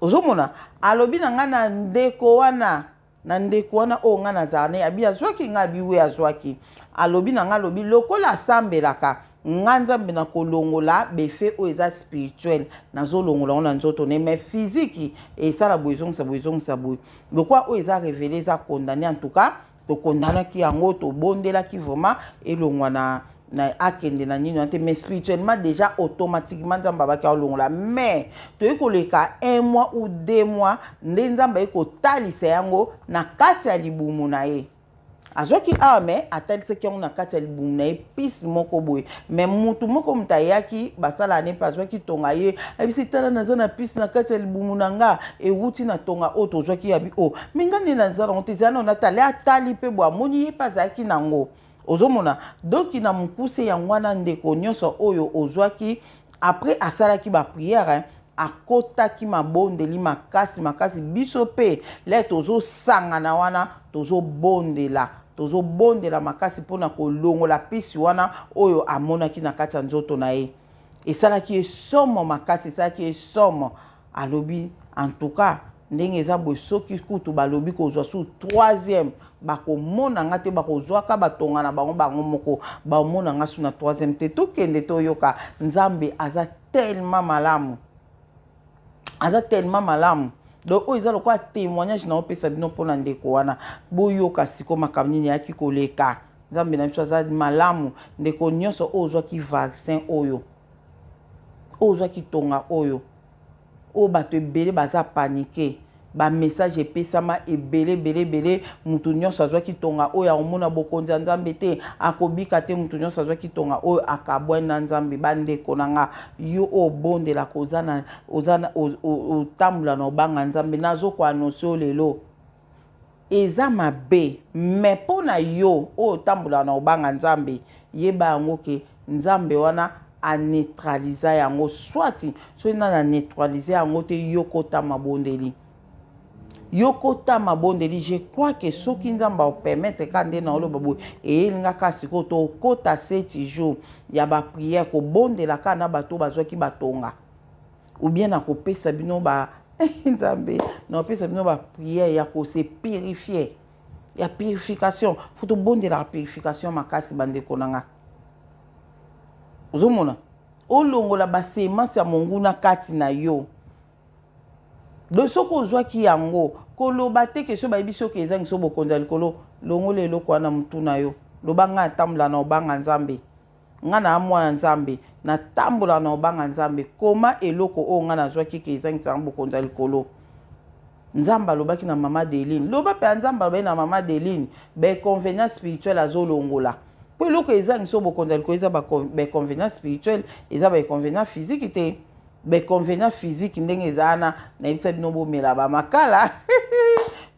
Ozomona, alobi na ngai na ndeko wana, na ndeko wana oyo ngai nazala na ye, abi azwaki ngai, abi we azwaki. Alobi na ngai, alobi lokola asambelaka nga, Nzambe na kolongola baeffet oyo eza spirituel, nazolongola ngo na nzoto ne, mais physique esala boye, ezongisa boye, ezongisa boye. Lokwa oyo eza révélé, eza condamné. En tout cas tokondanaki yango, tobondelaki vraiment elongwa na akende na nini wana te, mais spirituellement déjà automatiquement Nzambe abaki alongola. Mais toyei koleka un mois ou 2 mois, nde Nzambe aye kotalisa yango na kati ya libumu na ye. Azwaki awa, mais atalisaki yango na kati ya libumu na ye, puce moko boye. Mais mutu moko, moto ayaki basala ne mpe azwaki tonga, ye ayebisi: "Tala, naza na puce na kati ya libumu na nga, ewuti na tonga oyo tozwaki." Yabi o me nga nde naza nango te, eza nano natali. Atali mpe boye, amoni ye mpe azalaki nango. Ozomona? Donc na mokuse, yango wana, ndeko nyonso oyo ozwaki, après asalaki baprière, akotaki mabondeli makasi makasi. Biso mpe le tozosangana wana, tozobondela, tozobondela makasi mpona kolongola puce wana oyo amonaki na kati ya nzoto na ye. Esalaki ye somo makasi, esalaki ye somo. Alobi: "En tout cas, ndenge eza boye, soki kutu balobi kozwa su troisième, bakomona nga te. Bakozwaka batonga na bango, bango moko bamona nga su na troisième te." Tokende toyoka. Nzambe aza tellement malamu, aza tellement malamu. Donc oyo eza lokola témoignage na opesa bino mpona ndeko wana. Boyoka siko makambo nini eyaki koleka. Nzambe na biso aza malamu. Ndeko nyonso oyo ozwaki vaccin oyo, oyo ozwaki tonga oyo, oyo bato ebele baza paniqué, bamessage epesama ebele ebele ebele: mutu nyonso azwaki tonga oyo akomona bokonzi ya Nzambe te, akobika te, mutu nyonso azwaki tonga oyo akabwani na Nzambe. Bandeko na nga, yo oyo obondelaka, oza otambola na obanga Nzambe, nazokoannoncer oyo lelo eza mabe, mais mpo na yo oyo otambolaka na obanga Nzambe, yeba yango ke Nzambe wana aneutraliser yango. Soit soki nani aneutraliser yango te, yo kota mabondeli, yo kota mabondeli. Je crois que soki Nzambe aopermettre, ka nde na oloba boye, eyelinga kaka sikoyo tokota 7 jours ya baprière, kobondela kaka na bato oyo bazwaki batonga, ou bien na kopesa bino ba Nzambe, na kopesa bino baprière ya kose purifier, ya purification. Faut tobondelaka purification makasi, bandeko na nga. Ozomona, olongola basemence ya monguna kati na yo. Donc soki ozwaki yango, koloba te ke so bayebi soki ezangi so bokonzi ya likolo. Longola eloko wana motu na yo. Loba: "Ngai natambola na obanga Nzambe, ngai na mwana Nzambe, natambola na obanga Nzambe. Koma eloko oyo ngai nazwaki ke ezangisanga bokonzi ya likolo?" Nzambe alobaki na mama Deline, loba mpe ya Nzambe alobaki na mama Deline, bainconvénient spirituel azolongola, mpo eloko ezangi so bokonzi ya likolo eza bainconvénient spirituel, eza bainconvénient physique te. Bainconvénient physique ndenge eza wana, nayebisa bino: bomela bamakala,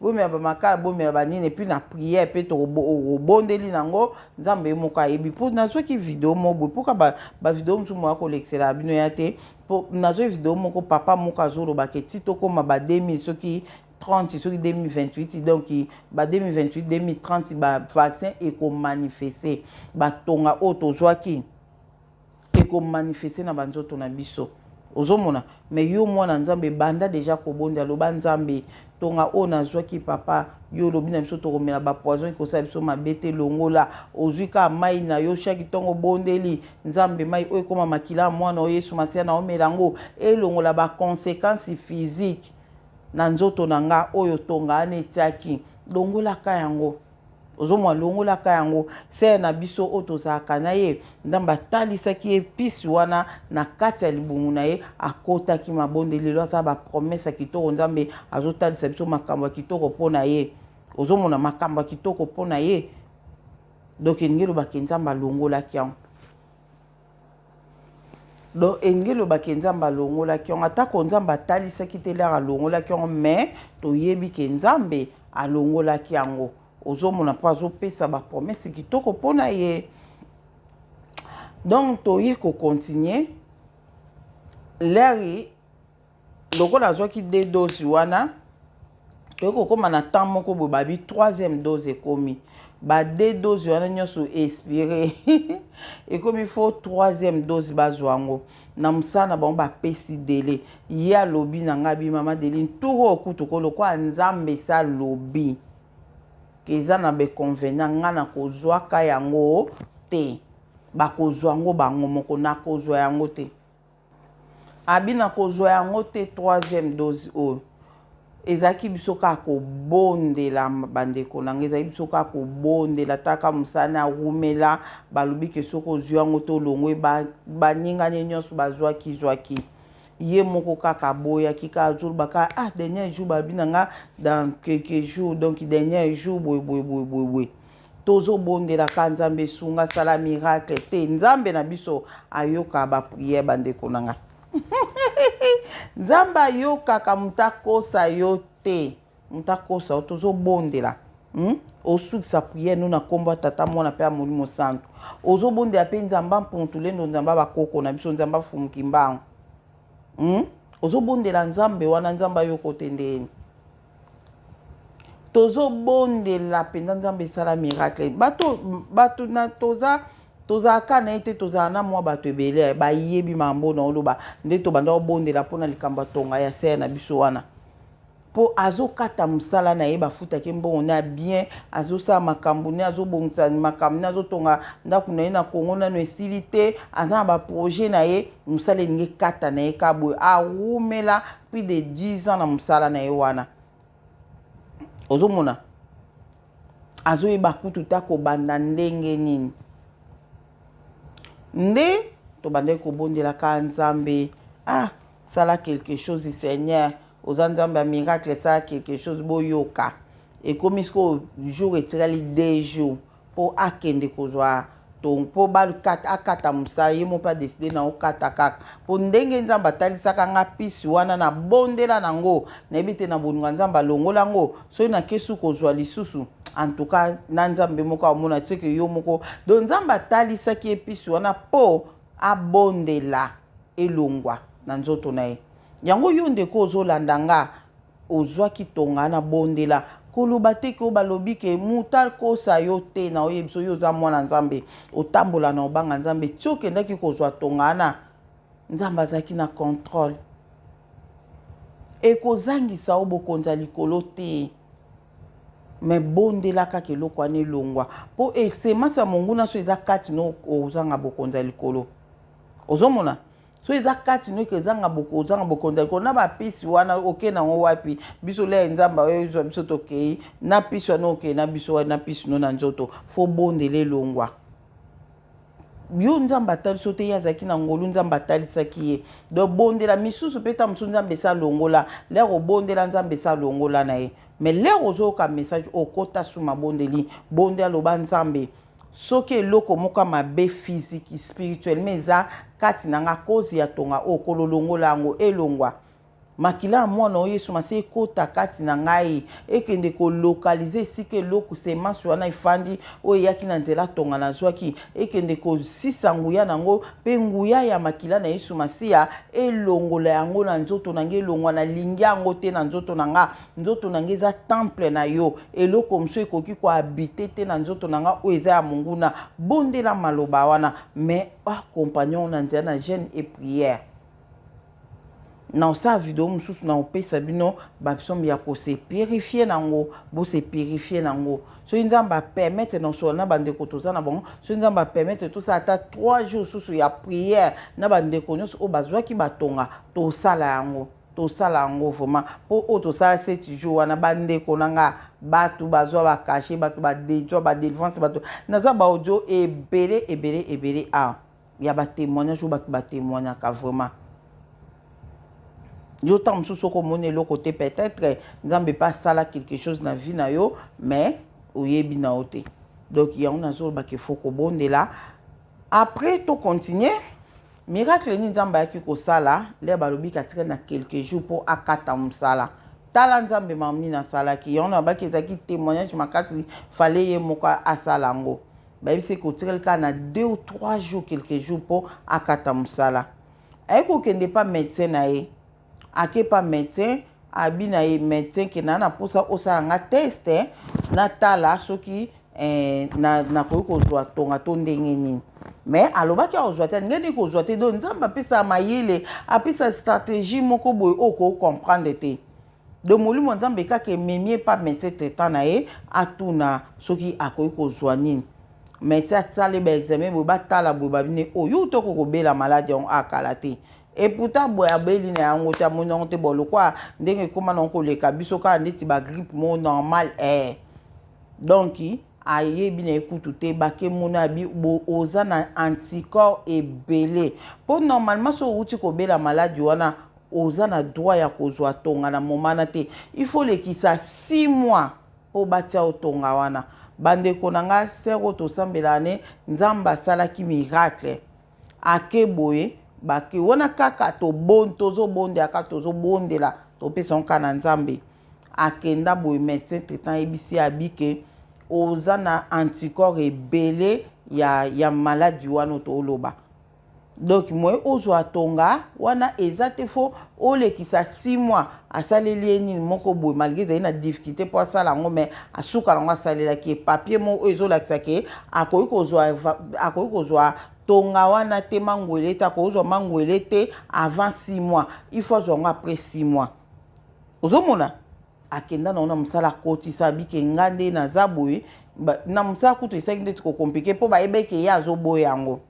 bomela bamakala, bomela banini, et puis na prière mpe tokobondeli nango. Nzambe ye moko ayebi. Mpo nazwaki video moko boye, mpoka bavideo mosusu moya kolekisela bino ya te, mpo nazwaki video moko, papa moko azolobaka eti tokóma ba 2000 soki 30, soki 2028, donc ba 2028, 2030, bavaccin ekomanifester, batonga oyo tozwaki ekomanifester na banzoto na biso. Ozomona? Mais yo mwana Nzambe, banda déjà kobondela. Loba: "Nzambe, tonga oyo nazwaki, papa, yo olobi na biso tokomela bapoison, ekosala biso mabe te, longola." Ozwi kaka mai na yo chaque ntongo, obondeli Nzambe: "Mai oyo ekóma makila ya mwana oyo Yesu Masiya, na omela yango, elongola baconséquence physique na nzoto na nga oyo tonga wana etiaki." Longolaka yango. Ozomona? Longolaka yango. Sœur na biso oyo tozalaka na ye, Nzambe atalisaki ye puce wana na kati ya libumu na ye, akotaki mabondeli. Lelo aza bapromesse ya kitoko. Nzambe azotalisa biso makambo ya kitoko mpo na ye. Ozomona makambo ya kitoko mpo na ye. Donc elingi elobaki Nzambe alongolaki yango. Donc elingi elobaki Nzambe alongolaki yango. Atako Nzambe atalisaki te l'heure alongolaki yango, mais toyebi ke Nzambe alongolaki yango. Ozomona? Mpo azopesa bapromesse kitoko mpo na ye. Donc toye kocontinuer. L'heure lokola azwaki deux dose wana, toye kokóma na temps moko boye, babi troisième dose ekómi. Ba deux dose wana nyonso expiré, ekomi faut troisième dose bazwa yango. Na mosala na bango, bapesi délai. Ye alobi na ngai: "Bi mama Deline, tour oyo kutu ko lokola Nzambe esi alobi ke eza na bainconvénient, ngai na kozwaka yango te. Bakozwa yango bango moko, nakozwa yango te." Abi: "Nakozwa yango te." Troisième dose oyo ezalaki biso kaka kobondela, bandeko na ngai, ezalaki biso kaka kobondela. Taka mosala arumela, balobi ke soki ozwi yango te, olongwe. Baningani nyonso bazwaki zwaki, ye moko kaka aboyaki. Kaka azoloba kaka: "Ah, dernier jour, balobi na nga dans quelques jours, donc dernier jour boye boye boye boye boye." Tozobondela ka Nzambe sunga, sala miracle te. Nzambe na biso ayokaka baprière, bandeko na ngai. Nzambe ayokaka, moto akosa yo te, moto akosa yo. Tozobondela, Osukisa prière no na nkombo ya Tata, Mwana mpe ya Molimo Santu. Ozobondela mpe Nzambe Mpuntulendo, Nzambe bakoko na biso, Nzambe afumuki mbango, Ozobondela Nzambe wana, Nzambe ayoko te. Ndeni tozobondela mpenza Nzambe esala miracle. Bato na toza, tozalaka na ye te, tozala na mwa bato ebele bayebi mambo na oloba. Nde tobanda kobondela mpona likambo ya tonga ya sere na biso wana, mpo azokata mosala na ye, bafutaki mbongo na bien, azosala makambo ne, azobongisa makambo ne, azotonga ndako na ye na Kongo, nano esili te, aza na baprojet na ye. Mosala elingi ekata na ye ka boye. Awumela plus de 10 ans na mosala na ye wana. Ozomona azoyeba kutu ta kobanda ndenge nini. Nde tobandaki kobondelaka Nzambe: "Ah, sala quelque chose, Seigneur, oza Nzambe ya miracle, sala quelque chose." Boyoka, ekomi sikoyo jour etikali 2 jours mpo akende kozwa to mpo akata mosala. Ye mo mpe adécider na okata kaka, mpo ndenge Nzambe atalisaka nga pisi wana, nabondela nango, nayebi te, na bolingo ya Nzambe alongola yango. Soki nakesu kozwa lisusu, en tout cas na Nzambe moko amona soki yo moko. Donc Nzambe atalisaki ye pisi wana mpo abondela elongwa na nzoto na ye. Yango yo ndeko ozolanda nga, ozwaki tonga na bondela, koloba te ke oyo balobi ke moto akosa yo te. Na oyebi so yo oza mwana Nzambe, otambola na obanga Nzambe. Ti okendaki kozwa tonga wana, Nzambe azalaki na contrôle. Ekozangisa yo bokonzi ya likolo te, me bondela kaka eloko wana elongwa, mpo esemence ya monguna so eza kati no, ozanga bokonzi ya likolo. Ozomona so eza kati no, eke ezanga, ozanga bokonzi ya likolo. Na bapisi wana oke nango wapi? Biso le Nzambe oyozwa biso, tokei na pisi wana, okei na biso wana na pisi no na nzoto. Fo bondela elongwa. Yo Nzambe atalisi yo te, ye azalaki na ngolu, Nzambe atalisaki ye. Donc bondela misusu mpe ta mosusu Nzambe esa longola. Lere obondela, Nzambe esa longola na ye. Mais lere ozoyoka message, okota su mabondeli, bondela, loba: "Nzambe, soki eloko moko ya mabe physique, spirituellement eza kati na nga, cause ya tonga oyo, kololongola yango, elongwa. Makila ya mwana oyo Yesu Masi ekota kati na ngai, ekende kolocaliser esika eloko semence wana efandi, oyo eyaki na nzela tonga nazwaki, ekende kosisa nguya nango, mpe nguya ya makila na Yesu Masiya elongola yango na nzoto na ngai, elongwa. Nalingi yango te na nzoto na nga. Nzoto na ngai eza temple na yo, eloko mosusu ekoki kohabiter te na nzoto na nga oyo eza ya monguna." Bondela maloba wana, mais accompagner na nzela na jeûne et prière. Na osala video mosusu, na opesa bino bapsaume ya kose purifier nango. Bose purifier nango. Soki Nzambe apermettre, na osola na bandeko toza na bango, soki Nzambe apermettre, tosala ata 3 jours susu ya prière na bandeko nyonso oyo bazwaki batonga. Tosala yango, tosala yango vraiment, mpo oyo tosala 7 jours wana, bandeko na nga, bato bazwa bacachet, bato badédoi badélivrance, bato naza baaudio ebele ebele ebele awa ya batémoignage oyo bato batémoignaka vraiment. Yo ntango mosusu okomona eloko te, peut-être Nzambe mpe asala quelque chose na vie na yo, mais oyebi na yo te. Donc yango nazolobaka, efo kobondela. Après tocontinue. Miracle nini Nzambe ayaki kosala? Lere balobi katika na quelques jours mpo akata mosala, tala Nzambe mami asalaki yango. Na babaki ezalaki témoignage makasi, fale ye moko asala yango. Bayebisi kotikali kaka na 2 ou 3 jours, quelques jours mpo akata mosala. Aye kokende pa médecin na ye, ake pa médecin, abi na ye médecin ke na mposa osala nga test, natala soki nakoki kozwa tonga to ndenge nini. Mais alobaki akozwa te, alingi nini kozwa te. Donc Nzambe apesa mayele, apesa stratégie moko boye oyo kocomprendre te. Donc molimo Nzambe kaka ememi ye pa médecin traitant na ye, atuna soki akoki kozwa nini. Médecin asali baexamen boye, batala boye, babine oyo toko kobela maladi yango akala te. Et pourtant boye abeli na yango te, amoni yango te. Bon, lokwa ndenge ekóma nango koleka biso kaka neti bagrippe moko normal. Donc ayebi na ye kutu te. Bakemona abi oza na anticorps ebele, mpo normalement so outi kobela maladi wana, oza na droit ya kozwa tonga na momana te. Il faut lekisa 6 mois mpo batia otonga wana. Bandeko na nga, sœur oyo tosambelaka ne, Nzambe asalaki miracle. Ake boye, bake wana kaka tozobondela, kaka tozobondela, topesa yango kaka na Nzambe. Akenda boye, médecin traitant ayebisi ye abike oza na anticorps ebele ya maladie wana toloba. Donc moye ozwa tonga wana eza te, faut olekisa 6 mois. Asaleli ye nini moko boye, malgré ezali na difficulté mpo asala yango, mais asuka nango asalelaki ye papier moko oyo ezolakisa ke akoki kozwa tonga wana te, mangwele te, akozwa mangwele te avant 6 mois, il faut azwa yango après 6 mois. Ozomona, akenda nango na mosala, akotisa, abike nga nde naza boye na mosala. Kutu esalaki ndeti kocompliquer mpo bayebeke ye azoboya yango.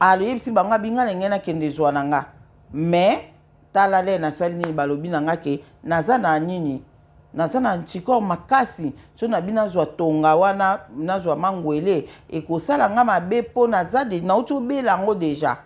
Aloyebisi bango, abinga na ngai, nakende zwa na nga, mais tala le nasali nini, balobi na nga ke naza na nini, naza na anticorps makasi. So na bino nazwa tonga wana, nazwa mangwele, ekosala nga mabe mpo naza nauti obela yango déjà.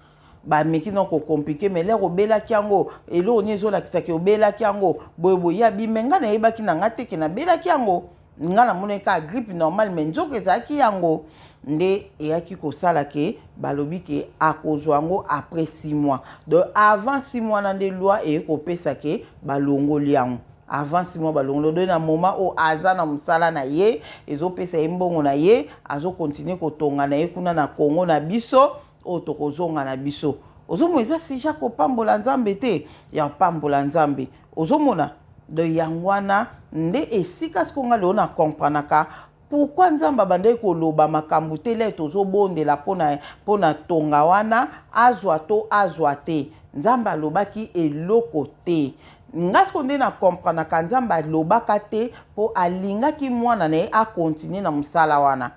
Bameki na kocompliquer, mais l'heure obelaki yango, eloko nini ezolakisaki obelaki yango boyeboye? Abi me ngai nayebaki na nga te ke nabelaki yango. Nga namonaki kaka grippe normale, mais nzoka ezalaki yango. Nde eyaki kosala ke balobi ke akozwa yango après 6 mois. Donc avant 6 mois na nde loi eye kopesa ke balongoli yango avant 6 mois, balongoli. Donc na moment oyo aza na mosala na ye, ezopesa ye mbongo na ye, azocontinuer kotonga na ye kuna na Kongo na biso oyo tokozonga na biso. Ozomona, eza sujet kopambola Nzambe te, ya kopambola Nzambe. Ozomona, donc yango wana nde esika siko nga lelo na comprenaka pourquoi Nzambe abandaki koloba makambo te. Le tozobondela mpona tonga wana, azwa to azwa te, Nzambe alobaki eloko te. Nga siko nde na comprenaka Nzambe alobaka te mpo alingaki mwana na ye acontinuer na mosala wana.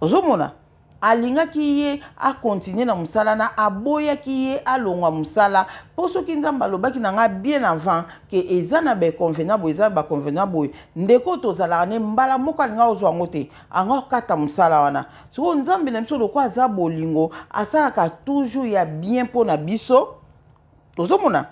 Ozomona, alingaki ye acontinuer na mosala na, aboyaki ye alongwa mosala, mpo soki Nzambe alobaki na nga bien avant ke eza na bainconvénient boye, eza na bainconvénient boye, ndeko tozalaka ne mbala moko alinga kozwa yango te, anga okata mosala wana. Sikoyo Nzambe na biso, lokwa aza bolingo, asalaka toujours ya bien mpo na biso. Tozomona,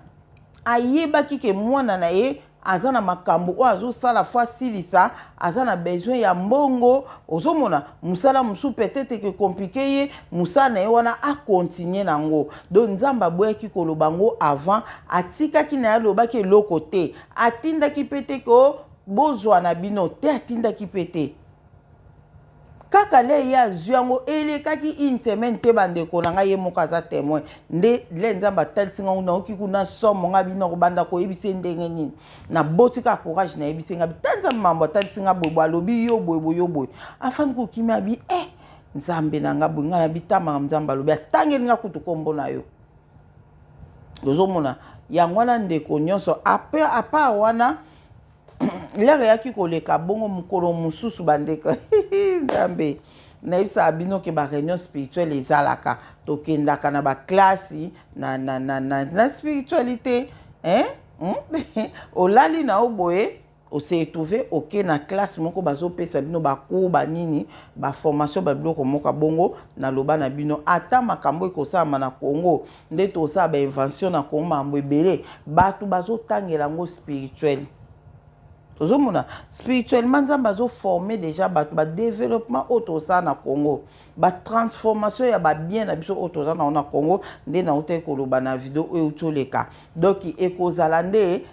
ayebaki ke mwana na ye aza na makambo oyo azosala, faut asilisa, aza na besoin ya mbongo. Ozomona, mosala mosusu peut-être ke compliquer ye mosala na ye wana, acontinuer nango. Donc Nzambe aboyaki koloba yango avant, atikaki na ye, alobaki eloko te, atindaki mpe te ko bozwa na bino te, atindaki mpe te. Kaka le ye azwi yango, elekaki une semaine te, bandeko na ngai, ye moko aza témoin, nde le Nzambe atalisi ngai. Naoki kuna somo, ngai bino kobanda koyebisa ye ndenge nini naboti kaka courage, nayebisi ngai ta Nzambe mambo atalisi ngai boye, alobi yo boye boye, yo boye. Afandi kokimi, abi e Nzambe na ngai boye, ngai nabi tamaka Nzambe alobi atangeli ngai kutu nkombo na yo. Ozomona, yango wana ndeko nyonso apart wana, l'heure eyaki koleka bongo. Mokolo mosusu, bandeko, Nzambe nayebisaka bino ke baréunion spirituelle ezalaka, tokendaka na baclasse na spiritualité, hein? Olali na yo boye, ose retrouve oke na classe moko, bazopesa bino bacours banini, baformation, babiloko moko bongo. Naloba na bino, ata makambo ekosalama na Congo, nde tosala bainvention na Congo, makambo ebele bato bazotangela yango spirituel. Tozomona spirituellement Nzambe azoformer déjà bato, badéveloppement oyo tosala na Congo, batransformation ya babien na biso oyo toza nango na Congo. Nde nautaki koloba na video oyo euti oleka. Donc ekozala nde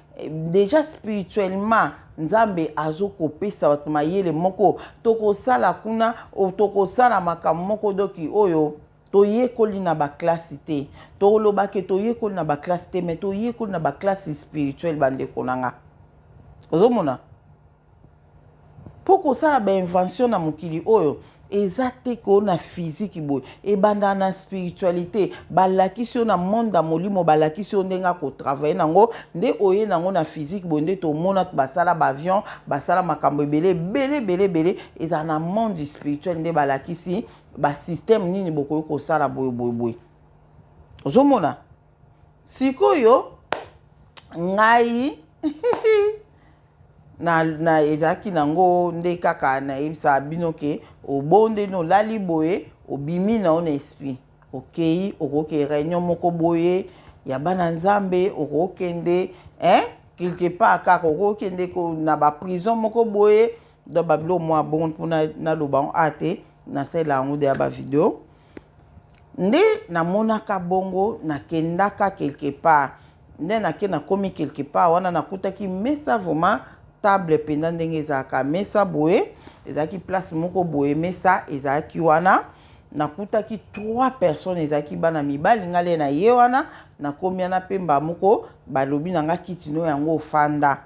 déjà spirituellement Nzambe azokopesa bato mayele moko, tokosala kuna, tokosala makambo moko. Doki oyo toyekoli na baclasse te, tolobaki toyekoli na baclasse te, mais toyekoli na baclasse spirituelle. Bandeko na nga, ozomona, mpo kosala bainvention na mokili oyo eza te ko na physique boye, ebandaka na spiritualité. Balakisi yo na monde ya molimo, balakisi yo ndenge akotravailler nango, nde oye nango na physique boye. Nde tomona basala baavion, basala makambo ebele ebele ebele ebele. Ezala na monde spirituel nde balakisi basystème nini bokoki kosala boye boye boye. Ozomona, sikoyo ngai na ezalaki nango nde kaka nayebisaka bino ke obondeli, olali boye, obimi na yo na esprit, okei, okoke réunion moko boye ya bana Nzambe, okokende, hein, quelque part kaka okokende na baprison moko boye. Donc babiloko mwa bongo mpo naloba yango a te, nasalela yango deya bavideo. Nde namonaka bongo, nakendaka quelque part. Nde nake, nakomi quelque part wana, nakutaki mesa, vraiment table mpenza ndenge ezalaka, mesa boye ezalaki, place moko boye, mesa ezalaki wana. Nakutaki trois personnes, ezalaki bana mibali. Ngai le na ye wana, nakomi wana pemba moko, balobi na nga: "Kiti no yango, ofanda."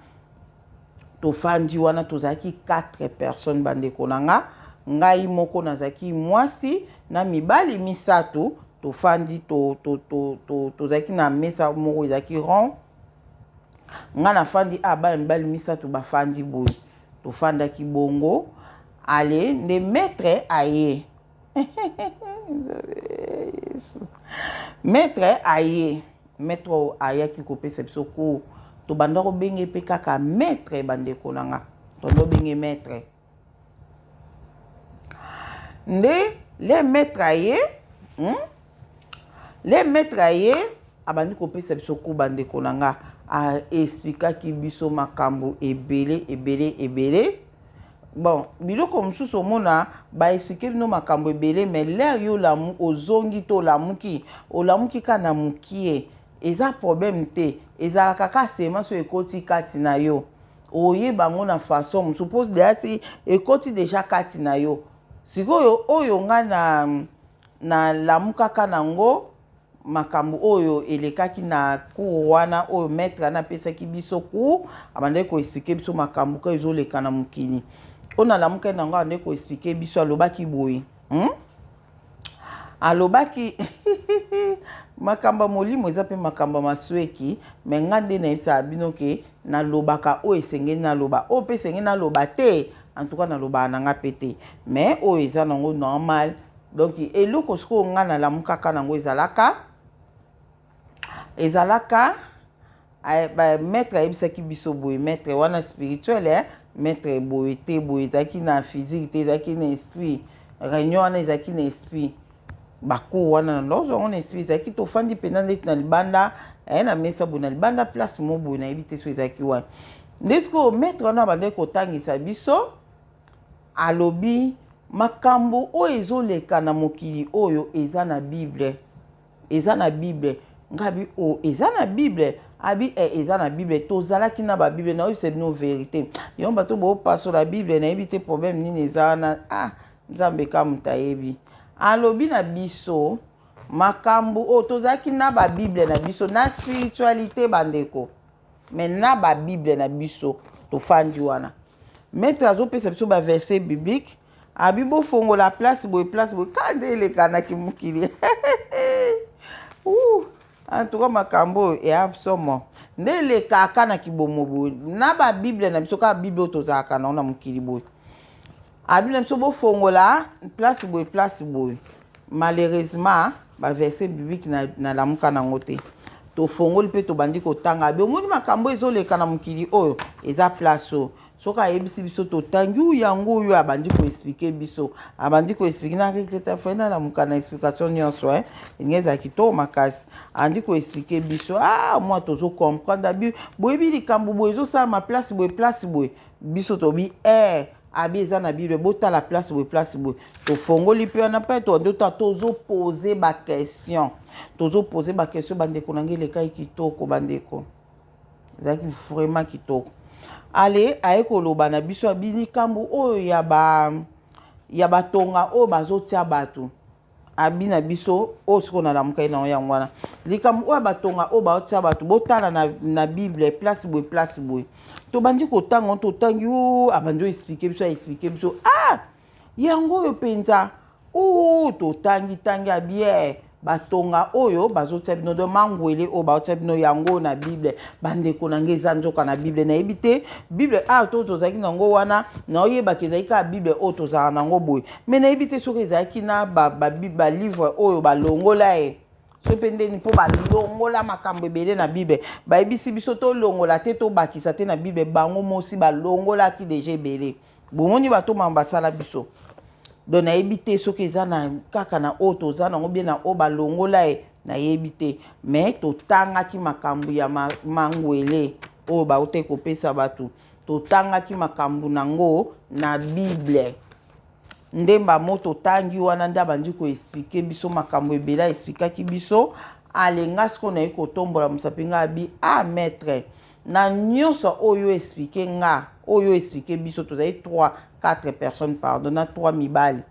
Tofandi wana, tozalaki 4 personnes, bandeko na nga. Ngai moko nazalaki mwasi na mibali misato. Tofandi, tozalaki na mesa moko ezalaki rond. Nga nafandi a, bana mibali misato bafandi boye. Tofandaki bongo. Ale, nde maître aye, maître aye. Maître oyo ayaki kopesa biso cours, tobanda kobenge mpe kaka maître. Bandeko na nga, tondo obenge maître. Nde le maître aye, Le maître aye, abandi kopesa biso cours. Bandeko na nga, aexplikaki biso makambo ebele, ebele, ebele. Bon, biloko mosusu omona baexplike bino makambo ebele, mais l'heure yo lamu ozongi to olamuki, olamuki kaka na mokie, eza problème te. Ezalaka kaka sema so ekoti kati na yo, oyeba yango na façon mosusu, mpo deya si ekoti déjà kati na yo. Sikoyo oyo nga na nalamukaka nango, makambo oyo elekaki na cours wana, oyo maître wana apesaki biso cours, abandaki koexplike biso makambo ka ezoleka na mokili. Oyo nalamukaki nango, abandaki koexplike biso, alobaki boye, Alobaki makambo ya molimo eza mpe makambo ya masweki. Me nga nde nayebisaka bino ke nalobaka oyo esengeli naloba, oyo mpe esengeli naloba te. En tout cas, nalobaka na nga mpe te, mais oyo eza nango normal. Donc eloko sikoyo nga nalamukaka nango, ezalaka maître ayebisaki biso boye, maître wana spirituel, eh? Maître boye te, boye ezalaki na physique te, ezalaki na esprit. Réunion wana ezalaki na esprit, bacours wana na ndozwa yango na esprit. Ezalaki, tofandi mpenza ndeti na libanda, na mesa boye na libanda, place mo boye, nayebi te so ezalaki wana. Nde sikoyo maître wana abandaki kotangisa biso, alobi makambo oyo ezoleka na mokili oyo eza na Bible, eza na Bible. Ngabi o eza na Bible? Abi e, eza na Bible. Tozalaki na babible. Naoyebisa bino vérité, yo bato bopasola Bible, nayebi te problème nini eza wana. Ah, Nzambe ka moto ayebi. Alobi na biso makambo oyo, tozalaki na babible na biso na spiritualité, bandeko, mais na babible na biso. Tofandi wana, maître azopesa biso baverset biblique, abi bofongola place boye, place boye, ka nde elekanaki mokili. En tout cas, makambo oyo eya somo. Nde elekaka na kibomo boye na babible na biso, kaka Bible oyo tozalaka nango na mokili boye. Abi na biso bofongola place boye, place boye. Malheureusement, baverset biblique nalamuka nango te. Tofongoli mpe tobandi kotanga. Abi: "Omoni makambo ezoleka na mokili oyo, eza place oyo." Soki ayebisi biso, totangi oyo yango oyo abandi koexplike biso, abandi koexplike na regrete fai nalamuka na explication nyonso, eh. Elingi ezala kitoko makasi. Abandi koexplike biso, ah, mwa tozocomprendre. Abi: "Boyebi likambo boye ezosalama place boye, place boye." Biso tobi eh. Abi: "Eza na Bible, botala place boye, place boye." Tofongoli mpe wana mpe tobandi ota, tozopose baquestion, tozopose baquestion. Bandeko na ngai, elekaki kitoko, bandeko, ezalaki vraiment kitoko. Ale, aye koloba na biso, abi likambo oyo ya batonga oyo bazotia bato. Abi na biso oyo sikoyo nalamukai nango yango wana, likambo oyo batonga oyo baotia bato, botala na Bible, place boye, place boye. Tobandi kotanga, totangi o, abandi oexplike biso, aexplike biso. Ah, yango oyo mpenza o totangi tangi. Abie batonga oyo bazotia bino, do mangwele oyo baotia bino, yango na Bible. Bandeko na ngai, eza nzoka na Bible. Nayebi te Bible awa to tozalaki nango wana, naoyebaka ezalaki kaka Bible oyo tozalaka nango boye, mais nayebi te soki ezalaki na balivre oyo balongola ye, so mpe ndeni, mpo balongola makambo ebele na Bible. Bayebisi biso tolongola te, tobakisa te na Bible. Bango mosi balongolaki déjà ebele. Bomoni bato mama basala biso. Donc nayebi te soki eza na kaka na oyo toza nango bien, na oyo balongola ye, nayebi te. Mais totangaki makambo ya mangwele oyo bauti kopesa bato. Totangaki makambo nango na Bible. Nde mbamo totangi wana nde abandi ko expliquer biso makambo ebele a explikaki biso. Ale nga sikoyo naye kotombola mosapi nga abi ah maitre na nyonso oyo expliquer nga oyo expliquer biso tozali 3 4 personnes pardon na 3 mibali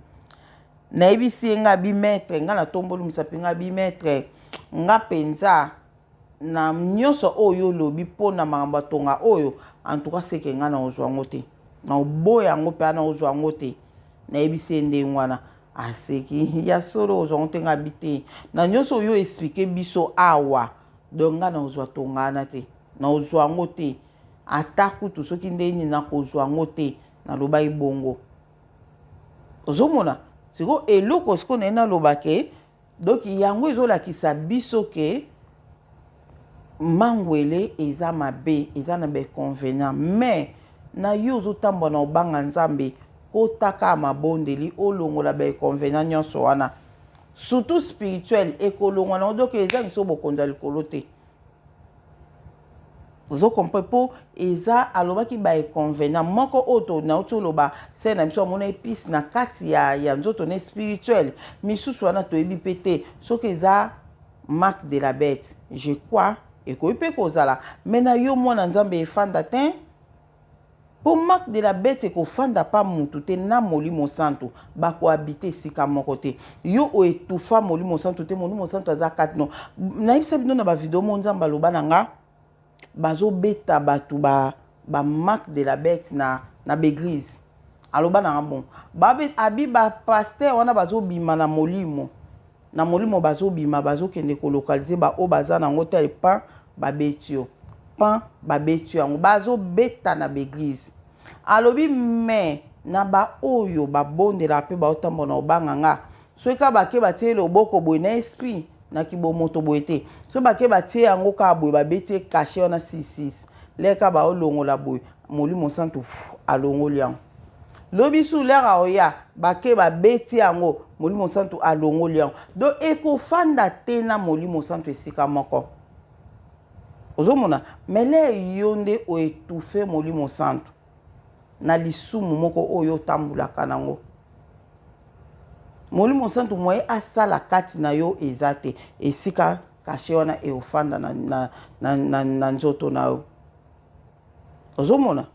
nayebisi ye nga abi maitre nga natomboli mosapi nga abi maitre nga mpenza Na nionso oyo yo olobi po na makambo ya tonga oyo, en tout cas ce que nga nakozua yango te. Nakoboya yango pe nakozua yango te. Nayebisi ye ndenge wana. Aseki, ya solo okozua yango te? Nga abi te. Na nionso oyo o expliquer biso awa, donc nga nakozua tonga wana te. Nakozua yango te. Ata kutu soki ndenge nini nakozua yango te. Nalobaki bongo. Ozomona? Sikoyo eloko sikoyo naye naloba ke Donc yango ezolakisa biso ke mangwele eza mabe, eza na ba inconvenients mais na yo ozotambwa na obanga Nzambe, kota kaka mabondeli olongola ba inconvenients nyonso wana. Surtout spirituel ekolongwa nango donc ezangisa yo bokonzi ya likolo te. Ozo comprendre po eza alobaki ba inconvenant moko oyo to nauti oloba sœur na biso amona epice na kati ya, ya nzoto ne spirituel misusu wana toyebi pe te soki eza marque de la bête je crois ekoki pe kozala mais na yo mwana nzambe efanda te Po marque de la bete ekofanda pa mutu te na molimo santu bako habite esika moko te yo o etufa molimo santu te molimo santu aza kati no nayebisa bino na ba video mo nzambe aloba na nga bazo beta batu ba ba marque de la bete na na ba eglise aloba na nga bon ba abi ba pasteur wana bazo bima na molimo na molimo bazo bima bazo kende ko localiser ba oyo baza na ngo tel pan ba beti yo pan ba beti yo yango bazo beta na ba eglise alobi mais na ba oyo ba bondelaka pe bao tambola na kobanga nga soki kaka bake batie ye loboko boye na esprit na kibomoto boye te soki bake batie yango kaka boye babeti ye cachet wana 66 lere kaka bao longola boye molimo santu alongoli yango Lobi su lere aoya bake babeti yango molimo santu alongoli yango donc ekofanda te na molimo santu esika moko ozomona mais lere yo nde o etouffe molimo santu na lisumu moko oyo otambulaka nango molimo santu moye asala kati na yo eza te esika kashe wana eofanda na, na, na, na, na nzoto na yo ozomona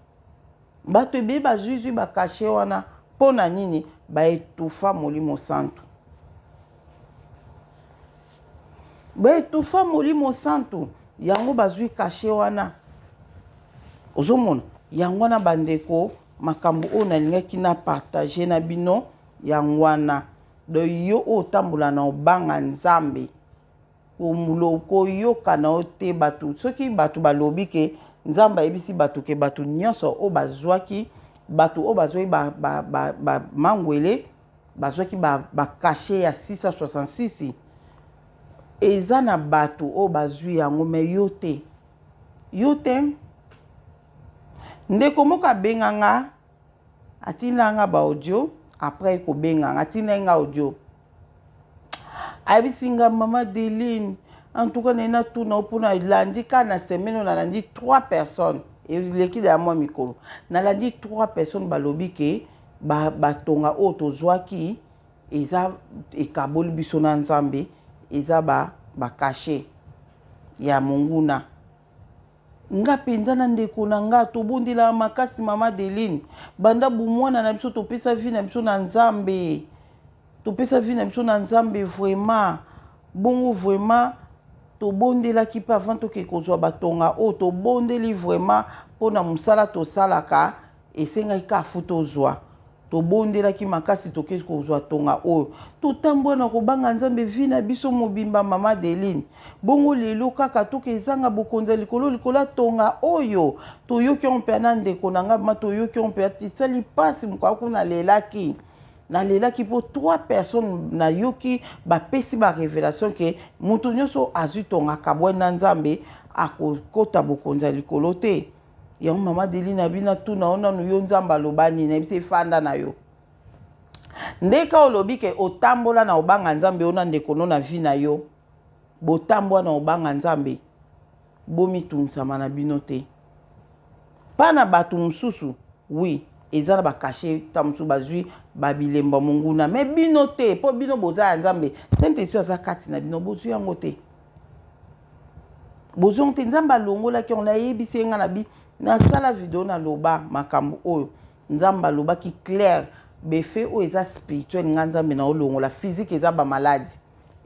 Bato ebele bazui zui ba cachet wana pona nini? Ba etufa molimo santu. Ba etufa molimo santu yango bazui cachet wana. Ozomona yango wana bandeko makambo oyo nalingaki na partager na bino yango wana. Donc yo oyo otambola na obanga Nzambe Koyoka na yo te bato soki bato balobi ke Nzambe ayebisi bato ke bato nyonso oyo bazwaki bato oyo bazwaki ba, ba, ba, ba mangwele bazwaki ba, ba cachet ya 666 eza na bato oyo bazwi yango me yo te yo te ndeko moko abenga nga atinda nga ba audio après kobenga nga atinda nga audio ayebisi nga mama Deline en tout cas naye natuna yo mpona elandi kaka na semaine oyo nalandi trois personnes eleki deya mwa mikolo nalandi trois personnes balobi ke batonga ba oyo tozwaki eza ekaboli biso na nzambe eza ba bakashe ya monguna Nga penza na ndeko na nga tobondelaka makasi mama Adeline banda bumwana na biso topesa vie na biso na nzambe topesa vie na biso na nzambe vraiment bongo vraiment tobondelaki pe avant toke kozwa batonga oyo tobondeli vraiment pona mosala tosalaka Esengaki kaka faut tozwa. Tobondelaki makasi toke kozwa tonga oyo. Totambwa na kobanga Nzambe vie na biso mobimba mama Adeline. Bongo lelo kaka toke ezanga bokonzi ya likolo likolo ya tonga oyo. Toyoki yango mpe na ndeko na nga ma toyoki yango mpe esali pasi mokolo kuna nalelaki. Nalelaki mpo trois personnes nayoki bapesi ba revelation ke moto nyonso azwi tonga akabwani na Nzambe akokota bokonzi ya likolo te. Yango mama Adeline abi natuna yo nanu yo nzambe aloba nini nayebisi ye fanda na yo nde ka olobi ke otambola na obanga nzambe yo na ndeko no na vie na yo botambwa na obanga nzambe bomitungisama na bino te. Pa na bato mosusu, oui, eza na ba cachet ta mosusu bazwi ba bilembo ya monguna, mais bino te, po bino boza ya Nzambe, Saint-Esprit aza kati na bino, bozwi yango te. Bozwi yango te, Nzambe alongolaki yango, nayebisi ye nga na bi, nasala video naloba makambo oyo, Nzambe alobaki clair, befe oyo eza spirituel nga Nzambe na olongola, physique eza ba maladi.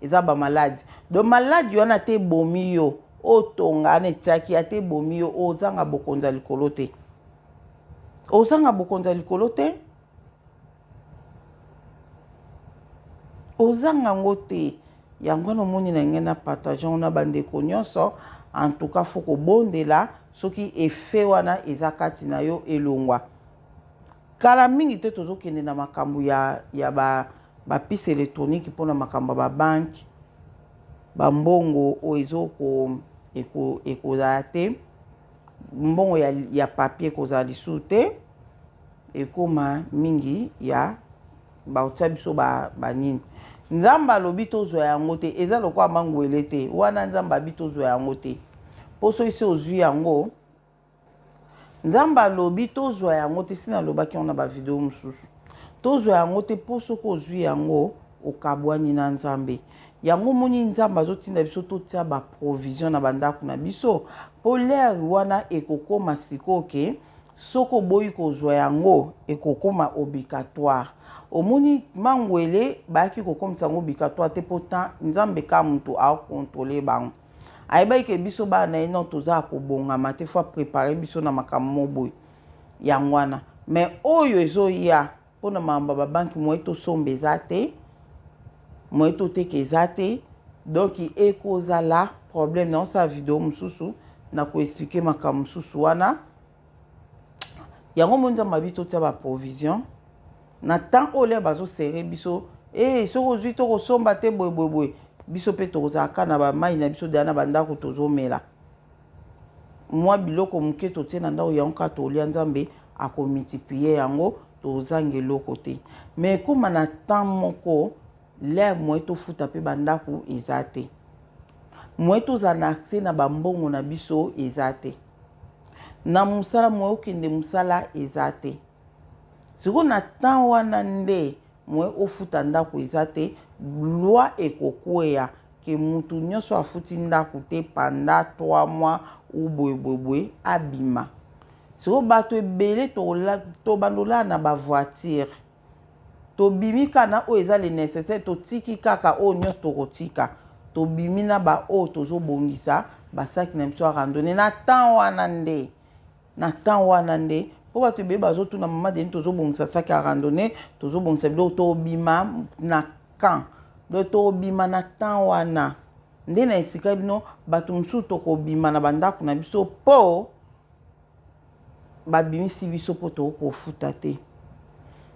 Eza ba maladi donc maladi wana ata ebomi yo otonga wana etiaki ata ebomi yo ozanga bokonzi ya likolo te ozanga bokonzi ya likolo te ozanga yango te yango wana omoni na ngai na partage yango na bandeko nyonso en tout cas fo kobondela soki effet wana eza kati na yo elongwa kala mingi te tozokende na makambo ya, ya ba Ba puce electronique pona makambo ya ba banque, ba mbongo oyo ezo ko eko ekozala te, mbongo ya ya papier ekozala lisusu te, ekoma mingi ya bakotia biso ba ba nini. Nzambe alobi tozwa yango te, eza lokola mangwele te, wana Nzambe abi tozwa yango te, po soki si ozwi yango Nzambe alobi tozwa yango te, si nalobaki yango na ba video mosusu. Tozwa yango te po soki ozwi yango okabwani na Nzambe. Yango omoni Nzambe azotinda biso totia ba provision na ba ndako na biso po l'heure wana ekokoma sikoyo ke soki oboyi kozwa yango ekokoma obligatoire. Omoni mangwele bayaki kokomisa yango obligatoire te po temps Nzambe kaka mutu ao controler bango. Ayebaki ke biso bana na ye non toza ya kobongama te faut a preparer biso na makambo moko boye yango wana mais oyo ezoya pona makambo ya ba banque moyen tosomba eza te moyen toteka eza te donc ekozala problème naosala video mosusu na ko expliquer makambo mosusu wana Yango omoni nzambe abi totia ba provision na temps oyo lere bazo serre biso eh soki ozui to kosomba te boye boye boye biso pe tokozala kaka na ba mayi na biso deja na ba ndako tozomela mwa biloko moke totie na ndako yango kaka tolia nzambe ako multiplier yango tozanga eloko te mais ekoma na temps moko lere moyen tofuta pe ba ndako eza te moyen tozala na accès na ba mbongo na biso eza te. Na musala moyen okende musala eza te sikoyo na temps wana nde moyen ofuta ndaku eza te loi ekokweya ke mutu nionso afuti ndaku te pendant 3 mois ou boye boye boye abima sikoyo batu ebele tobanda olala na ba voiture Tobimi kaka na oyo eza le necessaire, totiki kaka oyo nionso tokotika. Tobimi na ba oyo tozo bongisa ba sacs na biso ya randonnee. Na temps wana nde, na temps wana nde, po batu ebele bazo tuna mama Denis tozo bongisa sac ya randonnee, tozo bongisa biloko, tobima na quand? Donc tobima na temps wana nde na esika bino batu mosusu tokobima na ba ndaku na biso po Babimisi biso po tokoki kofuta te.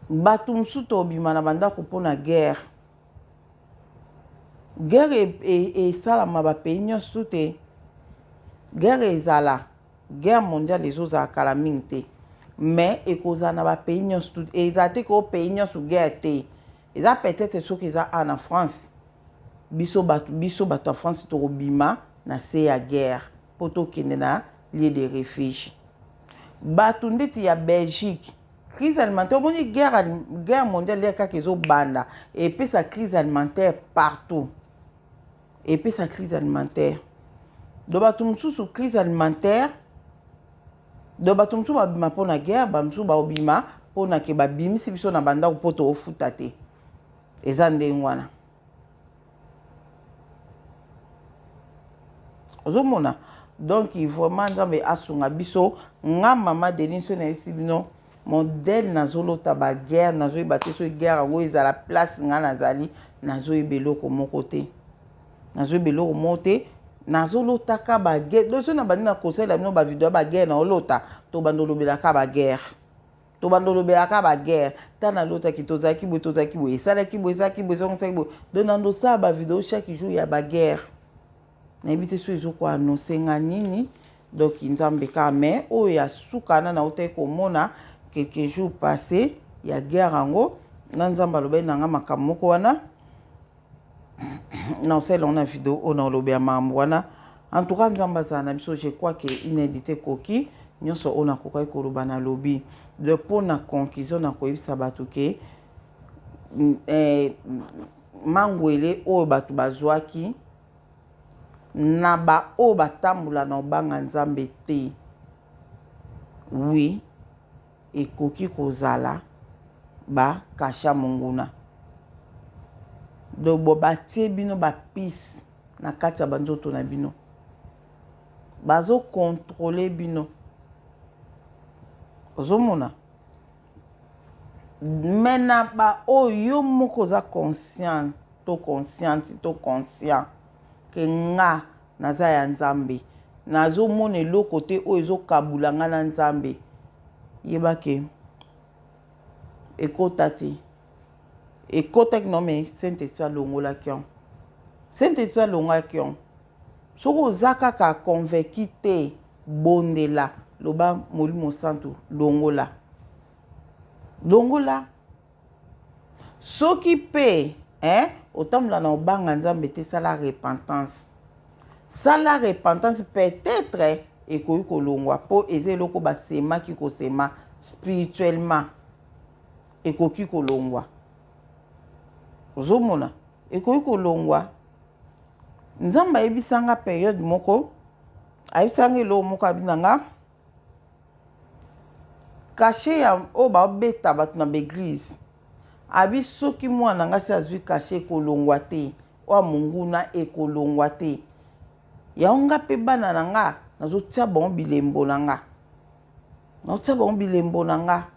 Batu mosusu tobima na bandako po na guerre. Guerre esalama ba pays nyonso te. Guerre ezala, guerre mondiale ezozala kala mingi te. Mais ekozala na ba pays nyonso tout. Ezala te ko pays nyonso guerre te. Eza peut-etre soki eza awa na France, biso batu biso batu ya France tokobima na se ya guerre po tokende na lieu de refuge. Batu ndeti ya Belgique, crise alimentaire, omoni guerre, guerre mondiale lere kaka ezobanda, epesa crise alimentaire partout. Epesa crise alimentaire. Donc batu mosusu crise alimentaire, donc batu mosusu babima mpo na guerre, ba mosusu baobima mpo na ke babimisi biso na bandako mpo toofuta te. Eza ndenge wana. Ozomona? Donc vraiment Nzambe asunga biso. Nga mama Denis soki nayebisi bino modèle nazolota ba guerre, nazoyeba te soki guerre yango ezala place nga nazali, nazoyeba eloko moko te. Nazoyeba eloko moko te. Nazolotaka ba guerre. Donc soki nabandi na kosalela bino ba video ya ba guerre naolota, tobanda olobelaka ba guerre. Tobanda olobela kaka ba guerre ta na lotaki tozalaki boye tozalaki boye esalaki boye esalaki boye ezongisaki boye donc nando osala ba video chaque jour ya ba guerre nayebi te soki ezoko annonce nga nini donc nzambe kaka mais oyo ya suka na nautaki komona quelques jours passé ya guerre yango na nzambe alobaki na nga makambo moko wana na osalela yango na video oyo na olobela makambo wana en tout cas nzambe azala na biso je crois que inedite ekoki. Nyonso oyo nakokaki koloba nalobi. Donc mpo na conclusion nakoyebisa bato ke eh, mangwele oyo bato bazwaki na baoyo batambola na obanga Nzambe te, oui, ekoki kozala ba kasha monguna. Donc bo batie bino ba pisse na kati ya banzoto na bino. Bazo contrôler bino. Ozomona? Mais na ba oyo yo moko oza conscient to consciente to conscient ke nga naza ya Nzambe, nazomona eloko te oyo ezokabula nga na Nzambe, yeba ke ekota te. Ekotaki no mais Saint Esprit alongolaki yango. Saint Esprit alongaki yango. Soki oza kaka convaincu te, bondela, loba Molimo Santu longola. Longola. Soki pe eh, otambola na obanga Nzambe te, sala repentance. Sala repentance peut-etre ekoki kolongwa po eza eloko basemaki kosema spirituellement. Ekoki kolongwa. Ozomona? Ekoki kolongwa. Nzambe ayebisa nga periode moko, ayebisa nga eloko moko abi na nga cachet ya oyo babeta bato na baeglise, abi soki mwana nga si azwi cachet ekolongwa te, oyo monguna ekolongwa te. Yango nga mpe bana na nga nazotia bango bilembo na nga, nazotia bango bilembo na nga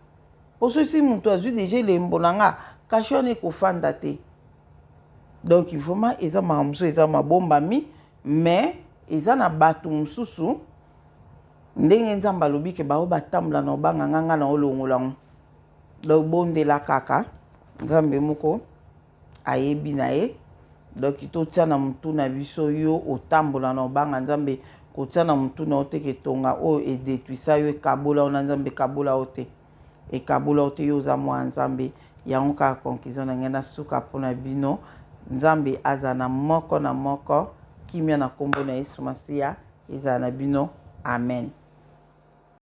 mpo soki moto azwi deja elembo na nga, cachet wana ekofanda te. Donc vraiment eza makambo mosusu eza mabombami, mais eza na bato mosusu ndenge Nzambe alobi ke bao batambola na obanga nga, nga na olongola ngo. Donc bondela kaka Nzambe moko ayebi na ye. Donc totia na mutu na biso yo otambola na obanga Nzambe, kotia na mutu na yo te ke tonga oyo edetruisa yo, ekabola yo na Nzambe, ekabola yo te. Ekabola yo te, yo oza mwana Nzambe. Yango kaka conclusion na ngai na suka mpo na bino. Nzambe azala na moko na moko. Kimia na kombo na Yesu Masiya ezala na bino. Amen.